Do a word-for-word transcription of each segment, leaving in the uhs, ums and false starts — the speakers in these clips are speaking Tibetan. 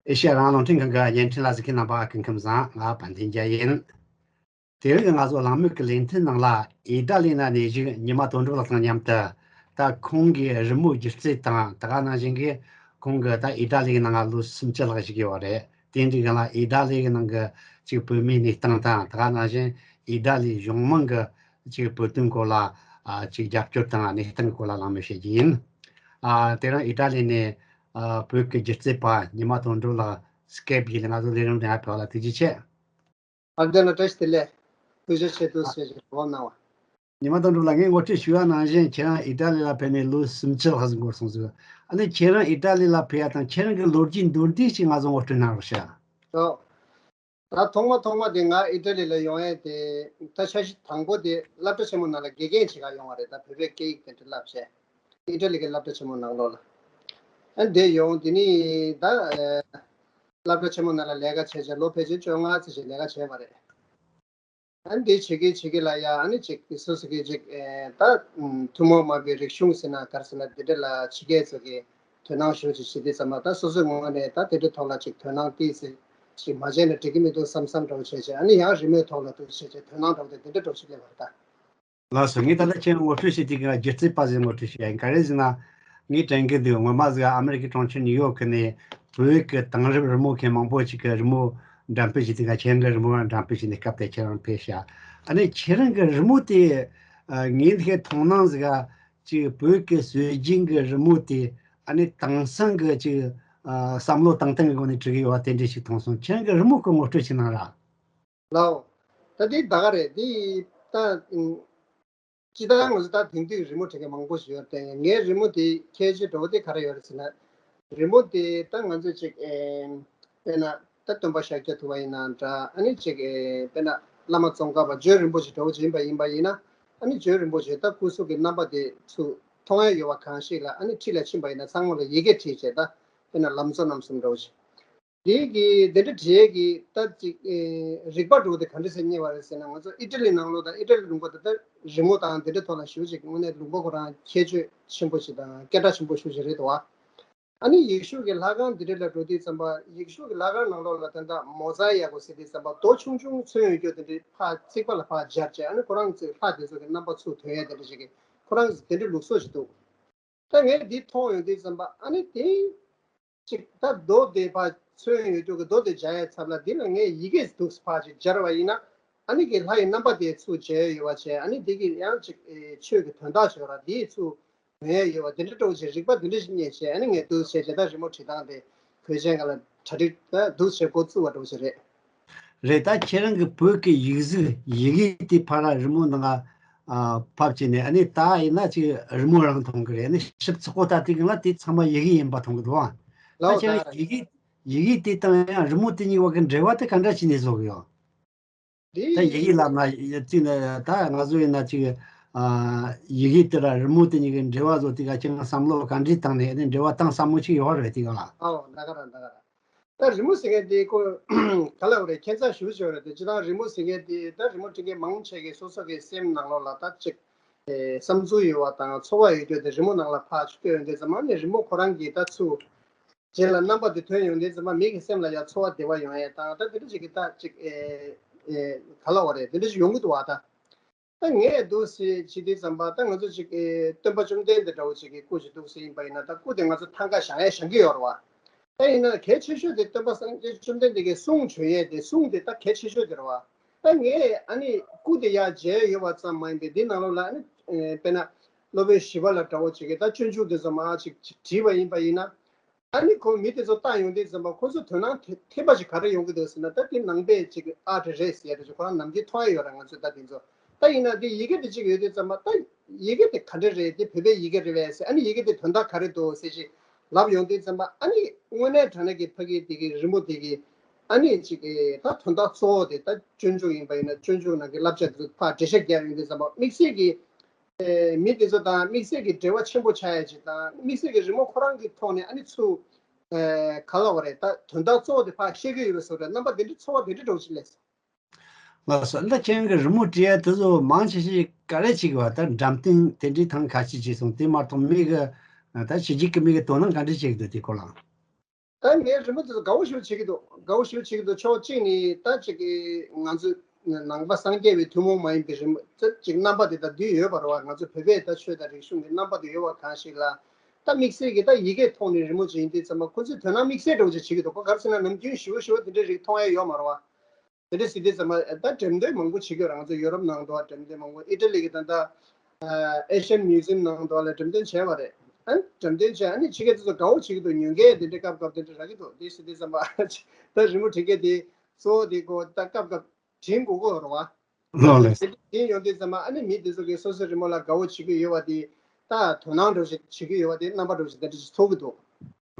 ཨེ་ཤ་ཡ་རང་དབང་རླུང་འཕྲིན་ཁང་གི་བརྙན་འཕྲིན་ལ་གཟིགས་མཁན་རྣམ་པ་སྐུ་ཁམས་བཟང་། ང་དཔལ་ལྡན་རྒྱལ་ཡིན། དེ་རིང་གི་ང་ཚོ་གླེང་མོལ་གྱི་ལེ་ཚན་ནང་ལ་ཨི་ཏྲ་ལི་ན་གནས་བཞུགས་ཉི་མ་དོན་གྲུབ་ལགས་དང་མཉམ་དུ། ད་ཁོང་གི་རི་མོ་སྒྱུ་རྩལ་དང་། ད་ག་ནང་བཞིན་གྱི་ཁོང་གི་ད་ཨི་ཏྲ་ལི་གི་ནང་ལ་ལོ་སུམ་ཅུ་ལྷག་བཞུགས་ཡོད་རེད། དེ་འདྲའི་སྒང་ལ་ཨི་ཏྲ་ལི་གི་ནང་གི་ཅིག་བོད་མིའི་གནས་སྟངས་དང་། ད་ག་ནང་བཞིན་ཨི་ཏྲ་ལི་གཞུང་མང་གི་ཅིག་བོད་དོན་སྐོར་ལ་ཨ་ཅིག་རྒྱབ་སྐྱོར་དང་གནས་སྟངས་སྐོར་ལ་གླེང་མོལ་བྱེད་ཀྱི་ཡིན། ཨ་དེ་རིང་ཨི་ཏྲ་ལི་ནས་ཨ་བོད་ཀྱི་སྒྱུ་རྩལ་པ་ཉི་མ་དོན་གྲུབ་ལགས་སྐེབ་བརྒྱུད་ལས་ང་ཚོ་ལས་རིམ་ནང་ཕེབས་པ་ལ་ཐུགས་རྗེ་ཆེ། ཨ་དེ་ལ་བཀྲ་ཤིས་བདེ་ལེགས། ཐུགས་རྗེ་ཆེ། ཐུགས་རྗེ་ཆེ་ཞེས་དྲི་བ་གནང་བ། ཉི་མ་དོན་གྲུབ་ལགས། ངས་ངོ་སྤྲོད་ཞུ་བ་ནང་བཞིན་ཁྱེད་རང་ཨི་ཏྲ་ལི་ལ་ཕེབས་ནས་ལོ་སུམ་ཅུ་ལྷག་ཙམ་འགོར་སོང་ཟེར། ཨ་ནི་ཁྱེད་རང་ཨི་ཏྲ་ལི་ལ་ཕེབས་ཡ་དང་ཁྱེད་རང་གི་ལོ་རྒྱུས་མདོར་བསྡུས་ཤིག་ང་ཚོ་ངོ་སྤྲོད་གནང་རོགས་ཞུ། ཨོ། ད་ཐོག་མ་ཐོག་མ་དེ་ང་ཨི་ཏྲ་ལི་ལ་ཡོང་ཡས་དེ། ད་འཆར་གཞི་དང་པོ་དེ་སློབ་གྲྭ་ཆེན་མོ་ནང་ལ་དགེ་རྒན་བྱེད་ག་ཡོང་བ་རེད། ད་བོད་པའི་སྐད་ཡིག་དེ་འདྲ་བསླབ་བྱས། ཨི་ཏྲ་ལི་གི་སློབ་གྲྭ་ཆེན་མོ་ནང་ལོགས་ལ། ཨ་འདི་ཡོང་དེ་ནི་ད་ཨེ་སློབ་གྲྭ་ཆེན་མོ་ནང་ལ་ལས་ཀ་བྱས་བྱས་ལོ་ཕལ་ཆེར་བཅོ་ལྔ་ཙམ་ཞིག་ལས་ཀ་བྱས་པ་རེད། ཨ་འདི་བྱེད་ཀྱི་བྱེད་ཀྱི་ལ་ཡ། ཨ་ནི་ཅིག་སོ་སོ་གི་ཅིག་ཨེ་ད་ཐུན་མོང་མ་ཡིན་པའི་རིག་གཞུང་ཟེར་ན་ག་རེ་ཟེར་ན་འདི་འདྲ་ལ་ཕྱི་རྒྱལ་ཚོ་གི་དོ་སྣང་ཞེ་པོ་ཅིག་བྱེད་དུས་ཙམ་པ། ད་སོ་སོའི་ངོས་ནས་ད་དེ་འདྲའི་ཐོག་ལ་ཅིག་དོ་སྣང་ཏོག་ཙམ་ཅིག་མ་བྱས་ན་འགྲིག་གི་མི་འདུག་བསམ་བསམ་འདྲ་བོ་བྱས་བྱས། ཨ་ནི་ཡང་རི་མོའི་ཐོག་ལ་འདུག་བྱས་བྱས་དོ་སྣང་འདྲ་བོ་དེ་འདི་འདྲ་འདྲ་བོ་ཞིག་སླེབས་པ་རེད་ད། ལགས་སོ། ངས་ད་ལྟ་ཁྱེད་ངོ་སྤྲོད་བྱེད་དུས་ཀྱི་སྒྱུ་རྩལ་པ་ཟེར་ངོ་སྤྲོད་བྱེད་ཡ་ཡིན། ག་རེ་ཟེར་ན། ངས་དྲན་གྱི་འདུག་སྔོན་མ་ཟིག་ཨ་མི་རི་ཀའི་གྲོང་ཁྱེར་ནིའུ་ཡོག་གི་ནས་བོད་ཀྱི་དེང་རབས་རི་མོ་མཁན་མང་པོ་ཅིག་གི་རི་མོ་འགྲེམས་སྤེལ་བྱེད་དུས་ཀ། ཁྱེད་རང་གི་རི་མོ་འགྲེམས་སྤེལ་བྱེད་ནས་སྐབས་དེ་ཁྱེད་རང་ཕེབས་ཤག་ཨ་ནི་ཁྱེད་རང་གི་རི་མོ་དེ་ཨ་ངས་འདི་གའི་མཐོང་སྣང་ཟིག་ག་ཅིག་བོད་ཀྱི་སྲོལ་རྒྱུན་གྱི་རི་མོ་དེ་ཨ་ནི་དེང་སང་གི་ཅིག་ཨ་བསམ་བློ་བཏང་སྟངས་ཀྱི་སྒོ་ནས་བྲིས་ཀྱི་ཡོད་པ་དེ་འདྲ་ཞིག་མཐོང་སོང་། ཁྱེད་རང་གི་རི་མོ་གི་ངོ་སྤྲོད་ཅིག་གནང་ར། ལའོ། ད་དེ་ད་ག་རེད་དེ། ད་ཨིན། སྤྱིར་བཏང་ང་ཚོ་ད་དེང་དུས་རི་མོ་འབྲི་མཁན་མང་པོ་ཞིག་ཡོད་རེད་དེ། ངའི་རི་མོ་དེ་ཁྱད་ཆོས་འདྲ་བོ་དེ་ག་རེ་ཡོད་རེད་ཟེར་ན། རི་མོ་དེ་ད་ང་ཚོས་ཅིག་ཨེ་དཔེར་ན་ད་སྟོན་པ་ཤཱཀྱ་ཐུབ་པ་ཡིན་ན་འདྲ། ཨ་ནི་ཅིག་ཨེ་དཔེར་ན་བླ་མ་ཙོང་ཁ་པ་ཇོ་རིན་པོ་ཆེ་འདྲ་བོ་ཅིག་ཡིན་པ་ཡིན་པ་ཡིན་ན། ཨ་ནི་ཇོ་རིན་པོ་ཆེ་ད་སྐུ་གཟུགས་ཀྱི་རྣམ་པ་དེ་ཚུར་མཐོང་ཡ་ཡོད་པ་གང་ཞིག་ལ། ཨ་ནི་འཁྲིས་ལ་ཕྱིན་པ་ཡིན་ན་ཚང་མ་ལ་ཡི་གེ་བྲིས་བྱས། ད་དཔེར་ན་ལམ་བཟོ་རྣམ་གསུམ་འདྲ་བོ་ཅིག་དེ་གི་དེ་འདྲ་བྲིས་ཀྱི་ད་ཅིག་ཨེ་རིག་པ་འདྲ་བོ་དེ་ག་འདྲ་སེ་རྙེད་པ་རེད་ཟེར་ན། ང་ཚོ་ཨི་ཏྲ་ལི་ནང་ལོགས་དང་ཨི་ཏྲ་ལི་ལུང་པ་དེ་ད་རི་མོ་དང་དེ་འདྲ་ཐོག་ལ་ཞེ་པོ་ཅིག་དངོས་གནས་ལུང་པ་ཁོ་རང་ཁྱད་ཆོས་ཆེན་པོ་ཞིག་དང་སྐད་གྲགས་ཆེན་པོ་ཞེ་པོ་ཅིག་རེད་དོ། ཨ་ནི་ཡེ་ཤུ་གི་ལྷ་ཁང་དེ་འདྲ་ལ་འགྲོ་དུས་ཙམ་པ། ཡེ་ཤུ་གི་ལྷ་ཁང་ནང་ལོགས་ལ་ད་ལྟ་མོ་ཛ་ཡ་ཀོ་ཟེར་དུས་ཙམ་པ་རྡོ་ཆུང་ཆུང་ཚོན་ཡོད་རྒྱུ་དེ་འདྲ་ཕར་རྩིག་པ་ལ་ཕར་སྦྱར་བྱས། ཨ་ནི་ཁོ་རང་ཚོའི་ལྷ་དེ་ཚོ་གི་རྣམ་པ་ཚུར་ཐོན་ཡ་དེ་འདྲ་ཞིག་གི་ཁོ་རང་ཚོ་དེ་འདྲའི་ལུགས་སྲོལ་ཞིག་འདུག་ད་ངས་འདི་མཐོང་ཡོང་དུས་ཙམ་པ། ཨ་ནི་དེ་ཅིག་ད་རྡོ་དེ་ཕར་ཚོན་ཡོད་རྒྱུ་གི་རྡོ་དེ་སྦྱར་ཡའི་ཚབ་ལ་འདི་ལ་ངས་ཡི་གེ་འདུག་སེ་ཕར་ཅིག་སྦྱར་བ་ཡིན་ན། ཨ་ནི་གི་ལྷ་ཡི་རྣམ་པ་དེ་ཚུར་མཇལ་ཡོད་པ་བྱས། ཨ་ནི་འདི་གི་ཡང་ཅིག་ཨེ་ཆོས་ཀྱི་དོན་དག་ཅིག་ཡོད་ར། འདི་ཚུར་ངས་ཡོད་པ་དེ་འདྲ་འདྲ་བོ་ཅིག་རིག་པ་དེ་འདྲ་ཞིག་རྙེད་བྱས། ཨ་ནི་ངས་འདུག་བྱས་བྱས་ད་རི་མོ་བྲིས་སྟངས་དེ་བོད་ཆས་སྒང་ལ་གྲ་སྒྲིག་ད་འདུག་བྱས་འགོ་བཙུགས་པ་འདྲ་བོ་ཞིག་རེད། རེད། ད་ཁྱེད་རང་གི་བོད་ཀྱི་ཡིག་གཟུགས་ཡི་གེ་དེ་ཕར་ར་རི་མོ་ནང་ང་ཨ་ཕབ་བྱས་ནས། ཨ་ནི་ད་ཡིན་ན་ཅིག་རི་མོ་རང་མཐོང་གི་རེད། ཨ་ནི་ཞིབ་ཚགས་པོ་ལྟ་དུས་ཀྱི་ལ་དེ་ཚང་མ་ཡི་གེ་ཡིན་པ་མཐོང་གི་འདུག་ཨ། ད་ལའོ་ཁྱེད་ད་རང་ཡི་གེ་ཡི་གེ་དེ་དང་ཡང་རི་མོ་དེ་གཉིས་བར་གྱི་འབྲེལ་བ་དེ་ག་འདྲ་བྱས་ནས་བཟོ་གི་ཡོད། ད་ཡི་གེ་ལབ་ན་ཡི་གེ་ནི་ད་ང་ཚོ་ཡིན་ན་ཅིག་ཨ་ཡི་གེ་དེ་ར་རི་མོ་དེ་གཉིས་ཀྱི་འབྲེལ་བ་བཟོ་དུས་ཀ་ཁྱེད་རང་བསམ་བློ་ག་འདྲ་བཏང་ནས་ཨ་ནི་འབྲེལ་བ་བཏང་ས་མང་པོ་ཞིག་ཡོད་རེད་དེ་ག་ལ། ཨའོ་ད་ག་རང་ད་ག་རང་། ད་རི་མོ་ཟེར་མཁན་དེ་ཁོ་ག་ལ་བ་རེད། ཁྱད་མཚར་ཞེ་པོ་ཅིག་ཡོད་རེད་དེ། སྤྱིར་བཏང་རི་མོ་ཟེར་མཁན་དེ་ད་རི་མོ་འབྲི་མཁན་མང་ཆེ་གིས་སོ་སོ་གི་སེམས་ནང་ལོགས་ལ་ད་ཅིག་ཨེ་བསམ་ཚུལ་ཡོད་པ་དང་ཚོར་བ་ཡོད་རྒྱུ་དེ་རི་མོ་ནང་ལ་ཕར་ཅིག་བསྟོད་ཡོང་དུས་ཙམ་པ། ཨ་ནི་རི་མོ་ཁོ་རང་གི་ད་ཚུར་རྗེས་ལ་རྣམ་པ་དེ་ཐོན་ཡོང་དུས་ཙམ་པ་མི་གི་སེམས་ལ་ཡང་ཚོར་བ་བདེ་བ་ཡོང་ཡས་དང་། ད་དེ་འདྲ་ཅིག་གི་ད་ཅིག་ཨེ་ཨེ་ག་ལ་བ་རེད། དེ་འདྲ་ཅིག་ཡོང་གི་འདུག་བ་ད། ད་ངས་འདུག་སེ་བྱེད་དུས་ཙམ་པ། ད་ང་ཚོ་ཅིག་ཨེ་སྟོན་པ་བཅོམ་ལྡན་འདས་འདྲ་བོ་ཅིག་གི་སྐུ་ཅིག་འདུག་སེ་ཡིན་པ་ཡིན་ན། ད་སྐུ་དེ་ང་ཚོ་ཐང་ཀ་བཞེངས་ཡས་བཞེངས་ཀྱི་ཡོད་རེད་བ། ད་ཡིན་ན་གལ་ཆེ་ཤོས་དེ་སྟོན་པ་སངས་རྒྱས་བཅོམ་ལྡན་འདས་ཀྱིས་གསུང་བྱོན་ཡས་དེ། གསུང་དེ་ད་གལ་ཆེ་ཤོས་དེ་རེད་བ། ད་ངས་ཨ་ནི་སྐུ་དེ་ཡར་མཇལ་ཡོད་པ་ཙམ་མ་ཡིན་པའི་འདི་ནང་ལོགས་ལ་ཨ་ནི་ཨེ་དཔེར་ན་སློབ་དཔོན་ཞི་བ་ལྷ་འདྲ་བོ་ཅིག་གིས་ད་སྤྱོད་འཇུག་དེ་ཚོ་མར་ཅིག་བྲིས་པ་ཡིན་པ་ཡིན་ན། ཨ་ནི་ཁོ་མི་དེ་ཚོ་ལྟ་ཡོང་དུས་ཙམ་པ་ཁོ་ཚོ་དོ་སྣང་དེ་ཐེབས་པ་ཞིག་ག་རེ་ཡོང་གི་འདུག་ཟེར་ན། ད་དེ་ནང་པའི་ཅིག་ཨར་ཊི་རེད་ཟེར་ཡ་དེ་ཚོ་ཁོ་རང་ནམ་རྒྱུན་མཐོང་ཡ་ཡོད་ར། ང་ཚོས་ད་དེ་ཚོ་ད་ཡིན་ན་དེ་ཡི་གེ་དེ་ཅིག་ཡོད་དུས་ཙམ་པ། ད་ཡི་གེ་དེ་ག་འདྲ་རེད། དེ་བོད་པའི་ཡི་གེ་རེད་པས་ཟེར། ཨ་ནི་ཡི་གེ་དེ་དོན་དག་ག་རེ་འདུག་ཟེར་ཞིག་ལབ་ཡོང་དུས་ཙམ་པ། ཨ་ནི་དངོས་གནས་དྲང་གནས་ཀྱི་ཕ་གི་དེ་གི་རི་མོ་དེ་གི་ཨ་ནི་ཅིག་གི་ད་དོན་དག་གཙོ་བོ་དེ། ད་སྤྱོད་འཇུག་ཡིན་པ་ཡིན་ན་སྤྱོད་འཇུག་ནང་གི་བསླབ་བྱ་དེ་ཚོ་ཕར་འགྲེལ་བཤད་རྒྱག་ཡོང་དུས་ཙམ་པ། དམིགས་བསལ་གྱི་ཨེ་མི་དེ་ཚོ་དང་དམིགས་བསལ་གྱི་འབྲེལ་བ་ཆེན་པོ་ཆགས་ཡ་ཅིག་དང་། དམིགས་བསལ་གྱི་རི་མོ་ཁོ་རང་གི་ཐོག་ནས་ཨ་ནི་ཚུར་ཨེ་ག་ལ་བ་རེད། ད་དོན་དག་གཙོ་བོ་དེ་ཕར་བཤད་ཀྱི་ཡོད་པའི་བཟོ་འདྲ། རྣམ་པ་དེ་འདྲའི་ཚོར་བ་དེ་འདྲའི་འདྲ་བོ་ཅིག་སླེབས་སོང་། ལགས་སོ། ད་ཁྱེད་རང་གི་རི་མོ་བྲིས་ཡ་དེ་ཚོ་མང་ཆེ་ཤོས་ག་རེ་བྱེད་ཀྱི་བ། ད་འགྲེམས་སྟོན་དེ་འདྲའི་ཐེངས་ཁ་ཤས་བྱས་སོང་། དེ་མ་གཏོགས་མི་གི་ད་ཕྱི་རྒྱལ་གྱི་མི་གི་དོ་སྣང་ག་འདྲ་བྱེད་ཀྱི་འདུག་དེ་སྐོར་ལ། ད་ངའི་རི་མོ་དེ་ཚོ་དགའ་བོ་ཞེ་པོ་བྱེད་ཀྱི་འདུག་དགའ་བོ་ཞེ་པོ་བྱེད་ཀྱི་འདུག་ཕྱོགས་གཅིག་ནས་ད་ཅིག་གི་ང་ཚོ་ནང་པ་སངས་རྒྱས་པའི་ཐུན་མོང་མ་ཡིན་པའི་རི་མོ་ད་ཅིག་རྣམ་པ་དེ་དག་འདུས་ཡོད་པ་རེད་བ། ང་ཚོ་བོད་པའི་ད་ཆོས་དང་རིག་གཞུང་གི་རྣམ་པ་དེ་ཡོད་པ་གང་ཞིག་ལ། ད་དམིགས་བསལ་གྱི་ད་ཡི་གེ་ཐོག་ནས་རི་མོ་ཅིག་ཡིན་དུས་ཙམ་པ་ཁོ་ཚོས་དོ་སྣང་དམིགས་བསལ་འདྲ་བོ་ཅིག་བྱེད་ཀྱི་འདུག་ག་རེ་ཟེར་ན་ནམ་རྒྱུན་ཞེ་པོ་ཞེ་པོ་དེ་འདྲའི་རིགས་མཐོང་ཡ་ཡོད་མ་རེད་བ། དེ་འདྲ་ཟེར་དུས་ཙམ་པ་ད་འགྲེམས་སྟོན་མང་པོ་བྱེད་ཀྱི་ཡོད་རེད། ང་ཚོ་ཡོ་རོབ་ནང་དུ་འགྲེམས་སྟོན་མང་པོ། ཨི་ཊ་ལི་གི་ད་ལྟ་ཨེ་ཤན་མིའུ་ཛིམ་ནང་དུ་ལ་འགྲེམས་སྟོན་བྱས་པ་རེད། ཨ་ནི་འགྲེམས་སྟོན་བྱས། ཨ་ནི་ཕྱི་རྒྱལ་དེ་ཚོ་དགའ་བོ་བྱེད་ཀྱི་འདུག་ཉོ་མཁན་དེ་འདྲ་སྐབས་སྐབས་དེ་འདྲ་རག་གི་འདུག་དེ་ཟེར་དུས་ཙམ་པ་ད་རི་མོ་འབྲི་མཁན་དེ་གཙོ་བོ་དེ་ཀོ་ད་སྐབས་སྐབས་བྲིས་དགོས་ཀྱི་ཡོད་རེད་བ། ལགས་ལགས། དེ་འདྲ་བྲིས་ཡོང་དུས་ཙམ་པ་ཨ་ནི་མི་དེ་ཚོ་གིས་སོ་སོའི་རི་མོ་ལ་དགའ་བོ་བྱེད་ཀྱི་ཡོད་པ་དེ། ད་དོ་སྣང་འདྲ་བོ་ཞིག་བྱེད་ཀྱི་ཡོད་པ་དེ། རྣམ་པ་འདྲ་བོ་ཞིག་དེ་འདྲ་ཞིག་ཚོར་གྱི་འདུག་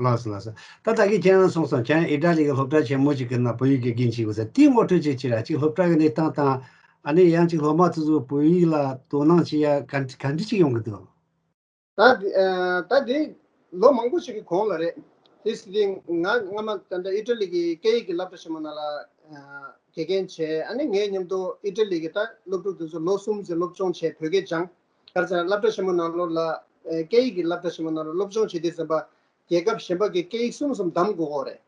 ལགས་སོ་ལགས་སོ། ད་ད་གིན་ཁྱེད་རང་གསུངས་སོང་། ཁྱེད་རང་ཨི་ཊ་ལི་གི་སློབ་གྲྭ་ཆེན་མོ་ཅིག་གི་ནང་བོད་ཡིག་དགེ་རྒན་བྱས་ཡོད་ཟེར། དེའི་ངོ་སྤྲོད་ཅིག་བྱེད་ར། ཅིག་སློབ་གྲྭ་གི་གནས་སྟངས་དང་། ཨ་ནི་ཡང་ཅིག་སློབ་མ་ཚོ་ཚོ་བོད་ཡིག་ལ་དོ་སྣང་བྱེད་ཡ་ག་ག་འདྲ་ཅིག་ཡོང་གི་འདུག་ད་དེ་ཨ་ད་དེ་ལོ་མང་པོ་ཞིག་གི་གོང་ལ་རེད། དེ་སྲིད་དེ་ང་སྔ་མ་ད་ལྟ་ཨི་ཊ་ལི་གི་སྐད་ཡིག་གི་སློབ་གྲྭ་ཆེན་མོ་ནང་ལ་ཨ་དགེ་རྒན་བྱས། ཨ་ནི་ངའི་མཉམ་དུ་ཨི་ཊ་ལི་གི་ད་སློབ་ཕྲུག་དེ་ཚོ་ལོ་གསུམ་ཙམ་སློབ་སྦྱོང་བྱས། བོད་སྐད་སྦྱངས། ག་རེ་ཟེར་ན་སློབ་གྲྭ་ཆེན་མོ་ནང་ལོགས་ལ་ཨེ་སྐད་ཡིག་གི་སློབ་གྲྭ་ཆེན་མོ་ནང་ལ་སློབ་སྦྱོང་བྱེད་དུས་ཙམ་པ་རྒྱལ་ཁབ་གཞན་པ་གི་སྐད་ཡིག་གསུམ་གསུམ་བདམས་དགོས་ཀྱི་རེད།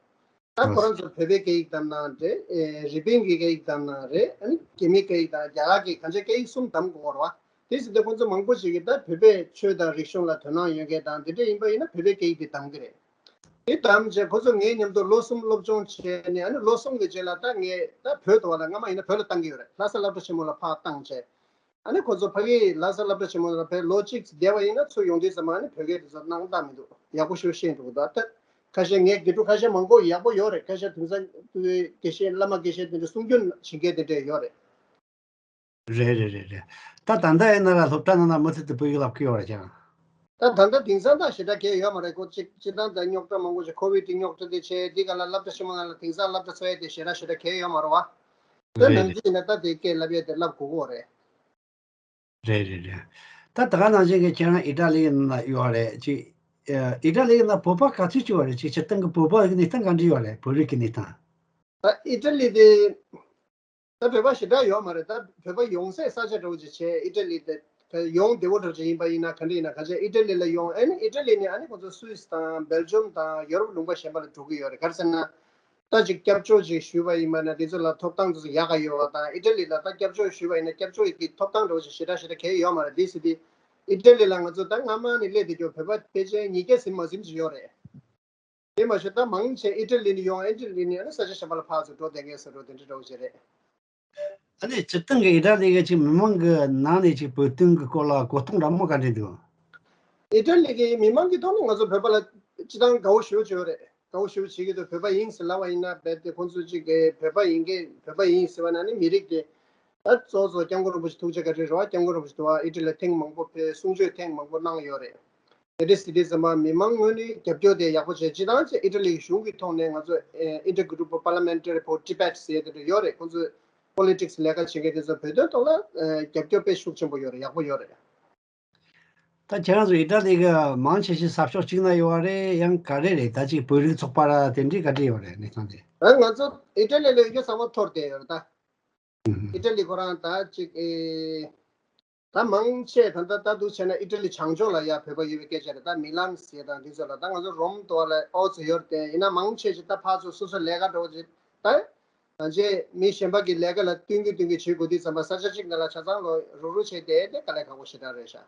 ད་ཁོ་རང་ཚོ་བོད་པའི་སྐད་ཡིག་བདམས་ན་རེད། ཨེ་རི་པིན་གྱི་སྐད་ཡིག་བདམས་ན་རེད། ཨ་ནི་རྒྱ་མིའི་སྐད་ཡིག་དང་རྒྱ་གར་གྱི་གང་ཅིའི་སྐད་ཡིག་གསུམ་བདམས་དགོས་ཀྱི་རེད་བ། དེ་ཟེར་དུས་ཁོ་ཚོ་མང་པོ་ཞིག་གིས་ད་བོད་པའི་ཆོས་དང་རིག་གཞུང་ལ་དོ་སྣང་ཡོད་མཁན་དང་དེ་འདྲ་ཡིན་པ་ཡིན་ན་བོད་པའི་སྐད་ཡིག་དེ་བདམས་ཀྱི་རེད། དེ་བདམས་བྱས་ཁོ་ཚོ་ངའི་མཉམ་དུ་ལོ་གསུམ་སློབ་སྦྱོང་བྱས་ནས། ཨ་ནི་ལོ་གསུམ་གྱི་རྗེས་ལ་ད་ངས་ད་བོད་དུ་བ་ལ་སྔ་མ་ཡིན་ན་བོད་ལ་བཏང་གི་ཡོད་རེད། ལྷ་ས་སློབ་གྲྭ་ཆེན་མོ་ལ་ཕར་བཏང་བྱས། ཨ་ནི་ཁོ་ཚོ་ཕ་གིའི་ལྷ་ས་སློབ་གྲྭ་ཆེན་མོ་ལ་ཕར་ལོ་གཅིག་བསྡད་པ་ཡིན་ན་ཚུར་ཡོང་དུས་ཙམ་པ་ཨ་ནི་བོད་སྐད་དེ་ཚོ་སྣང་དག་མི་འདུག་ཡག་པོ་ཞེ་པོ་ཤེས་འགྲོ་གི་འདུག་ད་ཁ་ཤས་ངའི་དགེ་ཕྲུག་ཁ་ཤས་མང་པོ་ཡག་པོ་ཡོད་རེད། ཁ་ཤས་དེང་སང་དགེ་བཤེས་བླ་མ་དགེ་བཤེས་དེ་འདྲ་གསུང་རྒྱུན་བྱེད་མཁན་དེ་འདྲ་ཡོད་རེད། རེད་རེད་རེད་རེད། ད་ད་ལྟ་ཡིན་ན་ར་སློབ་གྲྭ་ནང་ན་མུ་མཐུད་དུ་བོད་ཡིག་བསླབ་ཀྱི་ཡོད་རེད་ཀྱང་། ད་ད་ལྟ་དེང་སང་ད་ཞེ་དྲག་གལ་ཡོད་མ་རེད་ཁོ། གཅིག་སྤྱིར་བཏང་ད་རྙོག་དྲ་མང་པོ་ཞིག་ཁོ་བིད་དེ་རྙོག་དྲ་དེ་བྱས། དེ་ག་ལ་སློབ་གྲྭ་ཆེན་མོ་ནང་ལ་དེང་སང་སློབ་གྲྭ་ཚུགས་ཡས་དེ་ཞེ་དྲག་ཞེ་དྲག་གལ་ཡོད་མ་རེད་བ། ད་རེད་ནམ་རྒྱུན་ཡིན་ན་ད་དེ་སྐད་བསླབ་ཡས་དེ་བསླབ་དགོས་ཀྱི་རེད། རེད་རེད་རེད། ད་ད་ག་ནང་བཞིན་གྱི་ཁྱེད་རང་ཨི་ཊ་ལི་ཡི་ནང་ཡོད་རེད་ཅིག་ཨི་ཊ་ལི་ཡི་ནང་བོད་པ་ག་ཚོད་ཅིག་ཡོད་རེད་ཅིག་སྤྱིར་བཏང་གི་བོད་པ་གི་གནས་སྟངས་ག་འདྲ་ཡོད་རེད། བོད་རིགས་ཀྱི་གནས་སྟངས། ད་ཨི་ཊ་ལི་དེ་ད་བོད་པ་ཞེ་དྲག་ཡོད་མ་རེད། ད་བོད་པ་ཡོང་སའི་ས་ཆ་འདྲ་བོ་ཅིག་བྱས། ཨི་ཊ་ལི་དེ་ད་ཡོང་བདེ་བོ་འདྲ་བོ་ཅིག་ཡིན་པ་ཡིན་ན་ག་འདྲ་ཡིན་ན། ག་ཚོད་ཨི་ཊ་ལི་ལ་ཡོང་། ཨ་ནི་ཨི་ཊ་ལི་ནས་ཨ་ནི་ཁོ་ཚོ་སུད་སི་དང་སྦེལ་ཇམ་དང་ཡོ་རོབ་ལུང་པ་གཞན་པ་ལ་འགྲོ་གི་ཡོད་རེད། ག་རེ་ཟེར་ན། ད་ཅིག་སྐྱབས་བཅོལ་ཅིག་ཞུས་པ་ཡིན་པ་ན་དེ་ཚོ་ལ་ཐོབ་ཐང་དེ་ཚོ་ཡག་ག་ཡོད་པ་དང་། ཨི་ཊ་ལི་ལ་ད་སྐྱབས་བཅོལ་ཞུས་པ་ཡིན་ན་སྐྱབས་བཅོལ་གྱི་ཐོབ་ཐང་འདྲ་བོ་ཞིག་ཞེ་དྲག་ཞེ་དྲག་གལ་ཡོད་མ་རེད། དེ་སྲིད་དེ་ཨི་ཊ་ལི་ལ་ང་ཚོ་ད་སྔ་མ་ནས་སླེབས་བསྡད་རྒྱུ་བོད་པ་ཕལ་ཆེར་ཉིས་བརྒྱ་ཟིན་མ་ཟིན་ཅིག་ཡོད་རེད། དེ་མ་ཞུ་ད་མང་ཆེ་ཨི་ཊ་ལི་ནས་ཡོང་། ཨི་ཊ་ལི་ནས་ཨ་ནི་ས་ཆ་གཞན་པ་ལ་ཕར་ཚུར་འགྲོ་བསྡད་མཁན་བཟོ་འདྲ་དེ་འདྲ་འདྲ་བོ་ཞིག་རེད། ཨ་ནི་སྤྱིར་བཏང་གི་ཨི་ཊ་ལི་གི་ཅིག་མི་མང་གི་ནང་ནས་ཅིག་བོད་དོན་གི་སྐོར་ལ་གོ་རྟོགས་འདྲ་མོ་ག་འདྲ་འདུག་ཨི་ཊ་ལི་གི་མི་མང་གི་ཐོག་ནས་ང་ཚོ་བོད་པ་ལ་སྤྱིར་བཏང་དགའ་བོ་ཞེ་པོ་ཅིག་ཡོད་རེད། དགའ་བོ་ཞེ་པོ་བྱེད་ཀྱི་འདུག་བོད་པ་ཡིན་ཟེར་ལབ་པ་ཡིན་ན། རྦད་དེ་ཁོང་ཚོ་ཅིག་གི་བོད་པ་ཡིན་གི་བོད་པ་ཡིན་ཟེར་བ་ན་ནི་མི་རིགས་དེ། ད་གཙོ་བོ་གཙོ་བོ་སྐྱབས་མགོན་རིན་པོ་ཆེ་ཐུགས་རྗེ་བཀའ་དྲིན་རེད་བ། སྐྱབས་མགོན་རིན་པོ་ཆེ་དུ་བ་ཨི་ཊ་ལི་ཐེངས་མང་པོ་ཕེབས། གསུང་ཆོས་ཐེངས་མང་པོ་གནང་ཡོད་རེད། དེ་འདྲ་ཟེར་དུས་ཙམ་པ་མི་མང་ངོས་ནས་རྒྱབ་སྐྱོར་དེ་ཡག་པོ་བྱས། སྤྱིར་བཏང་ཅིག་ཨི་ཊ་ལི་གཞུང་གི་ཐོག་ནས་ང་ཚོ་Intergroup Parlamentary for Tibet ཟེར་དེ་འདྲ་ཡོད་རེད། ཁོང་ཚོས་པོ་ལི་ཊིག་སི་ལས་ཀ་བྱེད་མཁན་དེ་ཚོ་བོད་དོན་ཐོག་ལ་རྒྱབ་སྐྱོར་དཔེ་ཤུགས་ཆེན་པོ་ཡོད་རེད། ཡག་པོ་ཡོད་རེད། ད་ཁྱེད་རང་ཚོ་ཨི་ཊ་ལི་གི་མང་ཆེ་ཤོས་ས་ཕྱོགས་གཅིག་ན་ཡོད་རེད། ཡང་ག་རེ་རེད། ད་ཅིག་བོད་རིགས་ཚོགས་པ་ར་དེ་འདྲའི་ག་འདྲ་ཡོད་རེད་གནས་སྟངས་དེ། ཨ་ང་ཚོ་ཨི་ཊ་ལི་ལ་ཡོད་རྒྱུ་ཚང་མ་འཐོར་བསྡད་ཡོད་རེད་ད། ཨི་ཊ་ལི་ཁོ་རང་ད་ཅིག་ཨེ། ད་མང་ཆེ་ད་ལྟ་ད་དུང་བྱས་ན་ཨི་ཊ་ལི་བྱང་ཕྱོགས་ལ་ཡ་བོད་པ་ཡོད་པའི་སྐད་ཆ་རེད། ད་མི་ལན་ཟེར་དང་འདི་ཚོ་ལ། ད་ང་ཚོ་རོམ་དུ་བ་ལ་ཨོ་ཚོ་ཡོད་རེད་དེ། ཡིན་ན་མང་ཆེ་ཞིག་ད་ཕར་ཚུར་སོ་སོ་ལས་ཀ་འགྲོ་བ་ཅིག་ད། ང་ཚོས་མི་གཞན་པ་གི་ལས་ཀ་ལ་བསྟུན་གྱི་བསྟུན་གྱི་བྱེད་དགོས་དུས་ཙམ་པ་ས་ཆ་གཅིག་ནང་ལ་ཆ་ཚང་ལོ་རུག་རུག་བྱས་བསྡད་དེ་དཀའ་ལས་ཁག་པོ་ཞེ་དྲག་རེད་ཤག་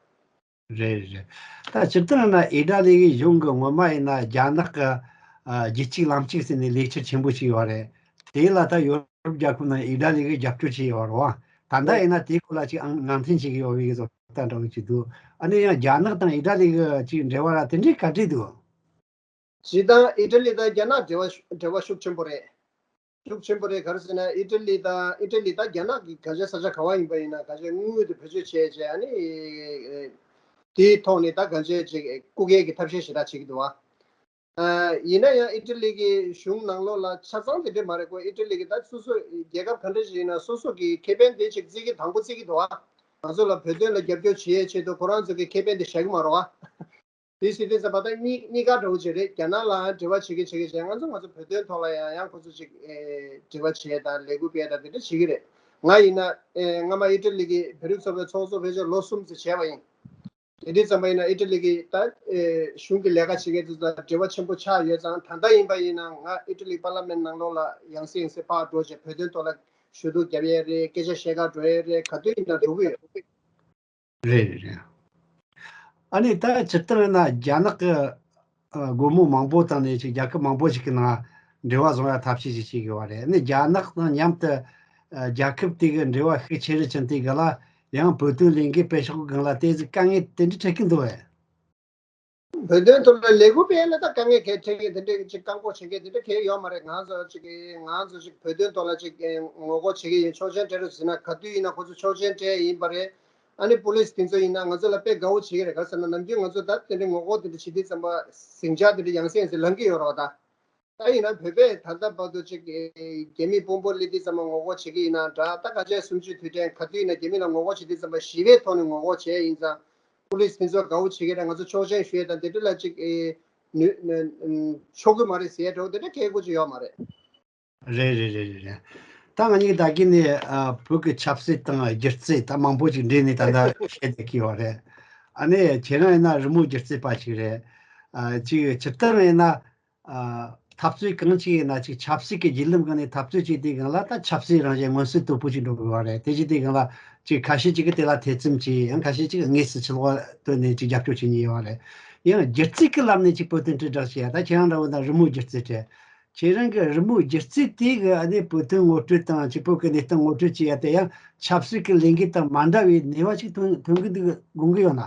རེད་རེད། ད་སྤྱིར་བཏང་ན་ཨི་ཊ་ལི་གི་གཞུང་གི་ངོ་མ་ཡིན་ན་རྒྱ་ནག་གི་ཨ་རྒྱུད་གཅིག་ལམ་གཅིག་ཟེར་ནས་ལས་འཆར་ཆེན་པོ་ཞིག་ཡོད་རེད། དེ་ལ་ད་ཡོ་རོབ་རྒྱལ་ཁབ་ནང་ཨི་ཊ་ལི་གི་རྒྱབ་སྐྱོར་བྱས་ཡོད་རེད་བ། ད་ལྟ་ཡིན་ན་དེའི་སྐོར་ལ་ཅིག་ཨང་ངང་འཐེན་བྱེད་ཀྱི་ཡོད་པའི་བཟོ་ལྟ་འདྲ་བོ་ཅིག་འདུག་ཨ་ནི་ཡང་རྒྱ་ནག་དང་ཨི་ཊ་ལི་གི་ཅིག་འབྲེལ་བ་ར་དེ་འདྲའི་ག་འདྲ་འདུག་སྤྱིར་བཏང་ཨི་ཊ་ལི་དང་རྒྱ་ནག་འབྲེལ་བ་ཤུགས་འབྲེལ་བ་ཤུགས་ཆེན་པོ་རེད། ཤུགས་ཆེན་པོ་རེད། ག་རེ་ཟེར་ན་ཨི་ཊ་ལི་དང་ཨི་ཊ་ལི་དང་རྒྱ་ནག་གི་ག་ཚོད་ས་ཆ་ག་བ་ཡིན་པ་ཡིན་ན་ག་ཚོད་དངུལ་དེ་བེད་སྤྱོད་བྱས་བྱས། ཨ་ནི་དེའི་ཐོག་ནས་ད་ག་ཚོད་ཅིག་རྐུ་མཁན་གྱི་ཐབས་ཤེས་ཞེ་དྲག་བྱེད་ཀྱི་འདུག་བ། ཡིན་ན་ཡང་ཨི་ཊ་ལི་གི་གཞུང་ནང་ལོགས་ལ་ཆ་ཚང་དེ་འདྲ་མ་རེད་ཁོ། ཨི་ཊ་ལི་གི་ད་སོ་སོ་རྒྱལ་ཁབ་ག་འདྲ་ཞིག་ཡིན་ན་སོ་སོ་གི་ཁེ་ཕན་དེ་ཅིག་བརྩི་གི་དང་པོ་བརྩི་གི་འདུག་བ། ང་ཚོ་ལ་བོད་དོན་ལ་རྒྱབ་སྐྱོར་བྱེད་ཡས་ཆེད་དུ་ཁོ་རང་ཚོ་གི་ཁེ་ཕན་དེ་བཞག་གི་མ་རེད་བ། དེ་ཟེར་དུས་ཙམ་པ་ད་གཉིས་གཉིས་ཀ་འདྲ་བོ་ཅིག་རེད། རྒྱ་ནག་ལའང་འབྲེལ་བ་བྱེད་ཀྱི་བྱེད་ཀྱི་བྱས། ང་ཚོ་ང་ཚོ་བོད་དོན་ཐོག་ལ་ཡང་ཡང་ཁོ་ཚོ་ཅིག་ཨེ་འབྲེལ་བ་བྱས་དང་ལས་འགུལ་སྤེལ་དང་དེ་འདྲ་བྱེད་ཀྱི་རེད། ང་ཡིན་ན་ཨེ་སྔ་མ་ཨི་ཊ་ལི་གི་བོད་རིགས་ཚོགས་པའི་ཚོགས་གཙོ་ཕལ་ཆེར་ལོ་གསུམ་ཙམ་བྱས་པ་ཡིན། དེ་དུས་ཙམ་པ་ཡིན་ན་ཨི་ཊ་ལི་གི་ད་ཨེ་གཞུང་གི་ལས་ཀ་བྱེད་མཁན་ཚོ་དང་འབྲེལ་བ་ཆེན་པོ་ཆགས་ཡོད་ཙང་། ད་ལྟ་ཡིན་པ་ཡིན་ན་ང་ཨི་ཊ་ལི་པར་ལི་མེན་ཊི་ནང་ལོགས་ལ་ཡང་སེ་ཡང་སེ་ཕར་འགྲོ་བྱས་བོད་དོན་ཐོག་ལ་ཞུ་གཏུག་རྒྱབ་ཡས་རེད། སྐད་ཆ་བཤད་ག་འགྲོ་ཡས་རེད། ག་དུས་ཡིན་ན་འགྲོ་གི་ཡོད། རེད་རེད་རེད། ཨ་ནི་ད་སྤྱིར་བཏང་ཡིན་ན་རྒྱ་ནག་གི་ཨ་སྒོར་མོ་མང་པོ་བཏང་ནས་ཅིག་རྒྱལ་ཁབ་མང་པོ་ཞིག་གི་ནང་འབྲེལ་བ་བཟུང་ཡ་ཐབས་ཤེས་ཤིག་བྱེད་དགོས་པ་རེད། ཨ་ནི་རྒྱ་ནག་དང་མཉམ་དུ་ཨ་རྒྱལ་ཁབ་དེ་གི་འབྲེལ་བ་ཤུགས་ཆེ་རུ་ཕྱིན་དུས་སྒང་ལ་ཡང་བོད་དོན་ལས་འགུལ་སྤེལ་ཕྱོགས་སྒང་ལ་དེ་ཚོ་དཀའ་ངལ་དེ་འདྲ་འཕྲད་ཀྱི་འདུག་བས། བོད་དོན་ཐོག་ལ་ལས་འགུལ་སྤེལ་ལ་ད་དཀའ་ངལ་གལ་འཕྲད་ཀྱི་དེ་འདྲ་ཅིག་བཀག་འགོག་བྱེད་མཁན་དེ་འདྲ་གལ་ཡོད་མ་རེད། ང་ཚོ་ཅིག་ང་ཚོ་ཅིག་བོད་དོན་ཐོག་ལ་ཅིག་ངོ་རྒོལ་བྱེད་ཀྱི་ཡིན། ཆོག་མཆན་སྤྲད་རོགས་ཟེར་ན་ག་དུས་ཡིན་ན་ཁོ་ཚོ་ཆོག་མཆན་སྤྲད་ཡིན་པ་རེད། ཨ་ནི་པུ་ལིས་དེ་ཚོ་ཡིན་ན་ང་ཚོ་ལ་དཔེ་དགའ་བོ་བྱེད་ཀྱི་རེད། ག་རེ་ཟེར་ན་ནམ་རྒྱུན་ང་ཚོ་ད་དེ་འདྲའི་ངོ་རྒོལ་དེ་འདྲ་བྱེད་དུས་ཙམ་པ་ཟིང་ཆ་དེ་འདྲ་ཡང་སེ་ཡང་སེ་ལངས་ཀྱི་ཡོད་རེད་བ་ད། ད་ཡིན་ན་བོད་པས་ད་ལྟ་བར་དུ་ཅིག་རྒྱ་མི་དཔོན་པོ་སླེབས་དུས་ཙམ་པ་ངོ་རྒོལ་བྱེད་ཀྱི་ཡིན་ན་འདྲ། ད་ག་ཚོད་གསུམ་བཅུའི་དུས་དྲན་ག་དུས་ཡིན་ན་རྒྱ་མི་ལ་ངོ་རྒོལ་བྱེད་དུས་ཙམ་པ་ཞི་བའི་ཐོག་ནས་ངོ་རྒོལ་བྱས་ཡིན་ཙང་། པུ་ལིས་དེ་ཚོ་དགའ་བོ་བྱེད་ཀྱི་རེད། ང་ཚོ་ཆོག་མཆན་ཞུ་ཡས་དང་དེ་འདྲ་ལ་ཅིག་ཨེ་ནུས་ནུས་ཆོག་གི་མ་རེད་ཟེར་ཡས་འདྲ་བོ་དེ་འདྲ་གལ་དགོས་ཀྱི་ཡོད་མ་རེད། རེད་རེད་རེད་རེད་རེད། ད་ང་གཉིས་ཀྱིས་ད་གིན་ནས་ཨ་བོད་ཀྱི་ཆབ་སྲིད་དང་སྒྱུ་རྩལ་ད་མང་པོ་ཅིག་འདྲེས་ནས་ད་ལྟ་བཤད་བསྡད་ཀྱི་ཡོད་རེད། ཨ་ནི་ཁྱེད་རང་ཡིན་ན་རི་མོ་སྒྱུ་རྩལ་པ་ཅིག་རེད། ཨ་ཅིག་སྤྱིར་བཏང་ཡིན་ན། ཨ་འཐབ་རྩོད་གང་ཅིག་ཡིན་ན་ཅིག་ཆབ་སྲིད་ཀྱི་བརྒྱུད་ལམ་སྒང་ནས་འཐབ་རྩོད་བྱེད་དུས་སྒང་ལ་ད་ཆབ་སྲིད་རང་བཞིན་མངོན་གསལ་དོད་པོ་ཅིག་འགྲོ་དགོས་པ་རེད། དེ་བྱེད་དུས་སྒང་ལ་ཅིག་ཁ་ཤས་ཅིག་གིས་དེ་ལ་ཐེ་ཚོམ་བྱེད། ཡང་ཁ་ཤས་ཅིག་དངོས་སུ་ཕྱི་ལོགས་བཏོན་ནས་ཅིག་རྒྱབ་སྐྱོར་བྱེད་མཁན་ཡོད་པ་རེད། ཡང་སྒྱུ་རྩལ་གྱི་ལམ་ནས་ཅིག་བོད་དོན་དྲིལ་བསྒྲགས་བྱེད་ཡ། ད་ཁྱེད་རང་འདྲ་བོ་ན་རི་མོ་སྒྱུ་རྩལ་བྲིས། ཁྱེད་རང་གི་རི་མོ་སྒྱུ་རྩལ་དེ་གི་ཨ་ནི་བོད་དོན་ངོ་སྤྲོད་དང་ཅིག་བོད་ཀྱི་གནས་སྟངས་ངོ་སྤྲོད་བྱེད་ཡ་དེ་ཡང་ཆབ་སྲིད་ཀྱི་ལས་འགུལ་དང་མ་འདྲ་བའི་ནུས་པ་ཅིག་ཐོན་ཐོན་གི་འདུག་དགོངས་ཀྱི་ཡོད་ན།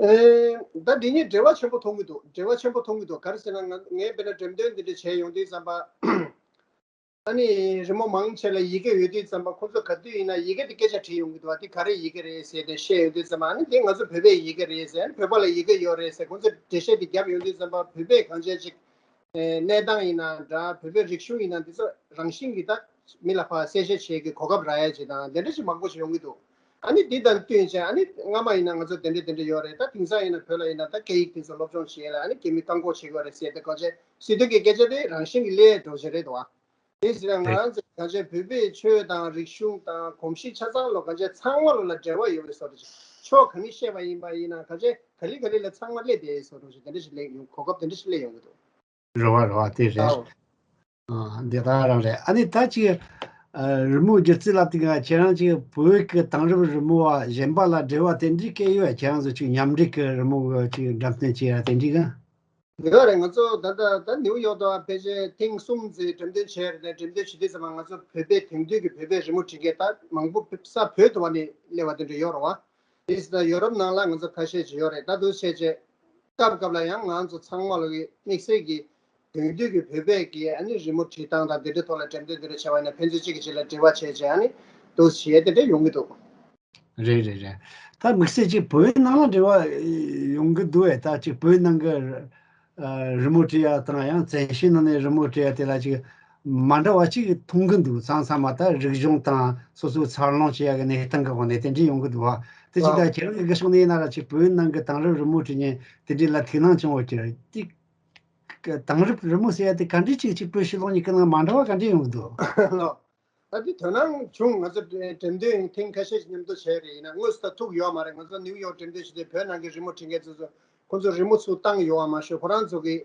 ཨེ། ད་འདི་གཉིས་འབྲེལ་བ་ཆེན་པོ་མཐོང་གི་འདུག་འབྲེལ་བ་ཆེན་པོ་མཐོང་གི་འདུག་ག་རེ་ཟེར་ན་ང་ངས་དཔེར་ན་འགྲེམས་སྟོན་འདི་འདྲ་བྱས་ཡོང་དུས་ཙམ་པ། ཨ་ནི་རི་མོ་མང་ཆེ་ལ་ཡི་གེ་ཡོད་དུས་ཙམ་པ་ཁོ་ཚོ་ག་དུས་ཡིན་ན་ཡི་གེ་དེ་སྐད་ཆ་དྲིས་ཡོང་གི་འདུག་བ། དེ་ག་རེ་ཡི་གེ་རེད་ཟེར་ཏེ་བཤད་ཡོང་དུས་ཙམ་པ། ཨ་ནི་དེ་ང་ཚོ་བོད་པའི་ཡི་གེ་རེད་ཟེར། བོད་པ་ལ་ཡི་གེ་ཡོད་རེད་ཟེར། ཁོ་ཚོས་འགྲེལ་བཤད་དེ་བརྒྱབ་ཡོང་དུས་ཙམ་པ་བོད་པའི་གང་བྱས་ཅིག་ཨེ། གནས་སྟངས་ཡིན་ན་འདྲ། བོད་པའི་རིག་གཞུང་ཡིན་ན་འདི་ཚོ་རང་བཞིན་གྱིས་ད་མི་ལ་ཕར་གསལ་བཤད་བྱེད་ཀྱི་གོ་སྐབས་རག་ཡ་ཅིག་དང་དེ་འདྲ་ཞིག་མང་པོ་ཞིག་ཡོང་གི་འདུག་ཨ་ནི་འདི་དང་བསྟུན་བྱས་ཨ་ནི་སྔ་མ་ཡིན་ན་ང་ཚོ་དེ་འདྲ་དེ་འདྲ་ཡོད་རེད། ད་དེང་སང་ཡིན་ན་བོད་ལ་ཡིན་ན་ད་སྐད་ཡིག་དེ་ཚོ་སློབ་སྦྱོང་བྱེད་ཡ་ལ་ཨ་ནི་རྒྱ་མི་བཀག་འགོག་བྱེད་དགོས་རེད་ཟེར་ཏེ་གང་བྱས་སྲིད་དོན་གྱི་སྐད་ཆ་དེ་རང་བཞིན་གྱིས་སླེབས་འགྲོ་བཞིན་རེད་འདུག་ཨ། དེ་ཟེར་ན་ང་རང་ཚོ་གང་བྱས་བོད་པའི་ཆོས་དང་རིག་གཞུང་དང་གོམས་གཤིས་ཆ་ཚང་ལོ་གང་བྱས་ཚང་མ་ལོ་ལ་འབྲེལ་བ་ཡོད་པའི་བཟོ་འདྲ་ཅིག་ཕྱོགས་ག་ནས་བཤད་པ་ཡིན་པ་ཡིན་ན་གང་བྱས་ག་ལེ་ག་ལེ་ལ་ཚང་མ་སླེབས་བསྡད་ཡོད་བཟོ་འདྲ་ཅིག་དེ་འདྲ་ཞིག་སླེབས་ཡོང་གོ་སྐབས་དེ་འདྲ་ཞིག་སླེབས་ཡོང་གི་འདུག་རེད་བ་རེད་བ། དེ་རེད། ཨོ། ཨ་འདི་ལྟར་རང་རེད། ཨ་ནི་ད་ཅིག་ཨ་རི་མོ་སྒྱུ་རྩལ་ལབ་དུས་ང་ཁྱེད་རང་ཅིག་བོད་ཀྱི་དེང་རབས་རི་མོ་བ་གཞན་པ་ལ་འབྲེལ་བ་དེ་འདྲའི་སྐད་ཡོད། ཁྱེད་རང་ཚོ་ཅིག་མཉམ་འབྲེལ་གྱི་རི་མོ་གི་ཅིག་འགྲེམས་སྟོན་བྱེད་ཡ་དེ་འདྲའི་གི་ཡོད་རེད། ང་ཚོ་ད་ལྟ་ད་ནིའུ་ཡོག་ཏུ་ཕལ་ཆེར་ཐེངས་གསུམ་ཙམ་འགྲེམས་སྟོན་བྱས་རེད། འགྲེམས་སྟོན་བྱེད་དུས་ཙམ་པ་ང་ཚོ་བོད་པའི་དེང་དུས་ཀྱི་བོད་པའི་རི་མོ་འབྲི་མཁན་ད་མང་པོ་ས་བོད་དུ་བ་ནས་སླེབས་པ་དེ་འདྲ་ཡོད་རེད་བ། དེ་ཙམ་ཡོ་རོབ་ནང་ལ་ང་ཚོ་ཁ་ཤས་ཅིག་ཡོད་རེད། ད་འདུག་བྱས་རྗེས་སྐབས་སྐབས་ལ་ཡང་ང་ཚོ་ཚང་མ་ལོ་གི་དམིགས་བསལ་གྱི་དེང་དུས་ཀྱི་བོད་པའི་གི་ཨ་ནི་རི་མོ་བྲིས་སྟངས་དང་དེ་འདྲའི་ཐོག་ལ་འགྲེམས་སྟོན་དེ་འདྲ་བྱས་པ་ཡིན་ན་ཕན་ཚུན་གཅིག་གིས་གཅིག་ལ་འབྲེལ་བ་བྱས་རྗེས་ཨ་ནི་འདུག་བྱས་དེ་འདྲ་ཡོང་གི་འདུག་རེད་རེད་རེད། ད་དམིགས་བསལ་གཅིག་བོད་ནང་ལ་འབྲེལ་བ་ཡོང་གི་འདུག་བས། ད་གཅིག་བོད་ནང་གི་ཨ་རི་མོ་བྲིས་ཡ་དང་ཡང་བཙན་བྱོལ་ནང་ནས་རི་མོ་བྲིས་ཡ་དེ་ལ་གཅིག་མ་འདྲ་བ་གཅིག་མཐོང་གི་འདུག་ཚང་ཚང་མ་ད་རིག་གཞུང་དང་སོ་སོའི་འཚར་ལོངས་བྱེད་ཡ་གི་གནས་སྟངས་ཀྱི་འོག་ནས་དེ་འདྲ་ཡོང་གི་འདུག་བ། དེ་གཅིག་ད་ཁྱེད་རང་གི་ཕྱོགས་ནས་ཡིན་ན་ར་གཅིག་བོད་ནང་གི་དེང་རབས་རི་མོ་བྲིས་མཁན་དེ་འདྲ་ལ་ཐུགས་སྣང་བྱུང་བ་གྱུར་ཏེ། དེང་རབས་རི་མོ་ཟེར་ཡ་དེ་ག་འདྲ་གཅིག་གཅིག་བོད་ཕྱི་ལོགས་གཉིས་ཀྱི་ནང་མ་འདྲ་བ་ག་འདྲ་ཡོང་གི་འདུག་ད་དེ་དོ་སྣང་བྱུང་། ང་ཚོ་འགྲེམས་སྟོན་ཐེངས་ཁ་ཤས་ཤིག་མཉམ་དུ་བྱས་རེད། ཡིན་ན་དངོས་སུ་ད་ཐུག་ཡོད་མ་རེད། ང་ཚོ་ནིའུ་ཡོག་འགྲེམས་སྟོན་བྱེད་དུས་བོད་ནང་གི་རི་མོ་བྲིས་མཁན་ཚོ་ཚོ་ཁོང་ཚོ་རི་མོ་ཚུར་བཏང་ཡོད་མ་ཤོད། ཁོ་རང་ཚོ་གི་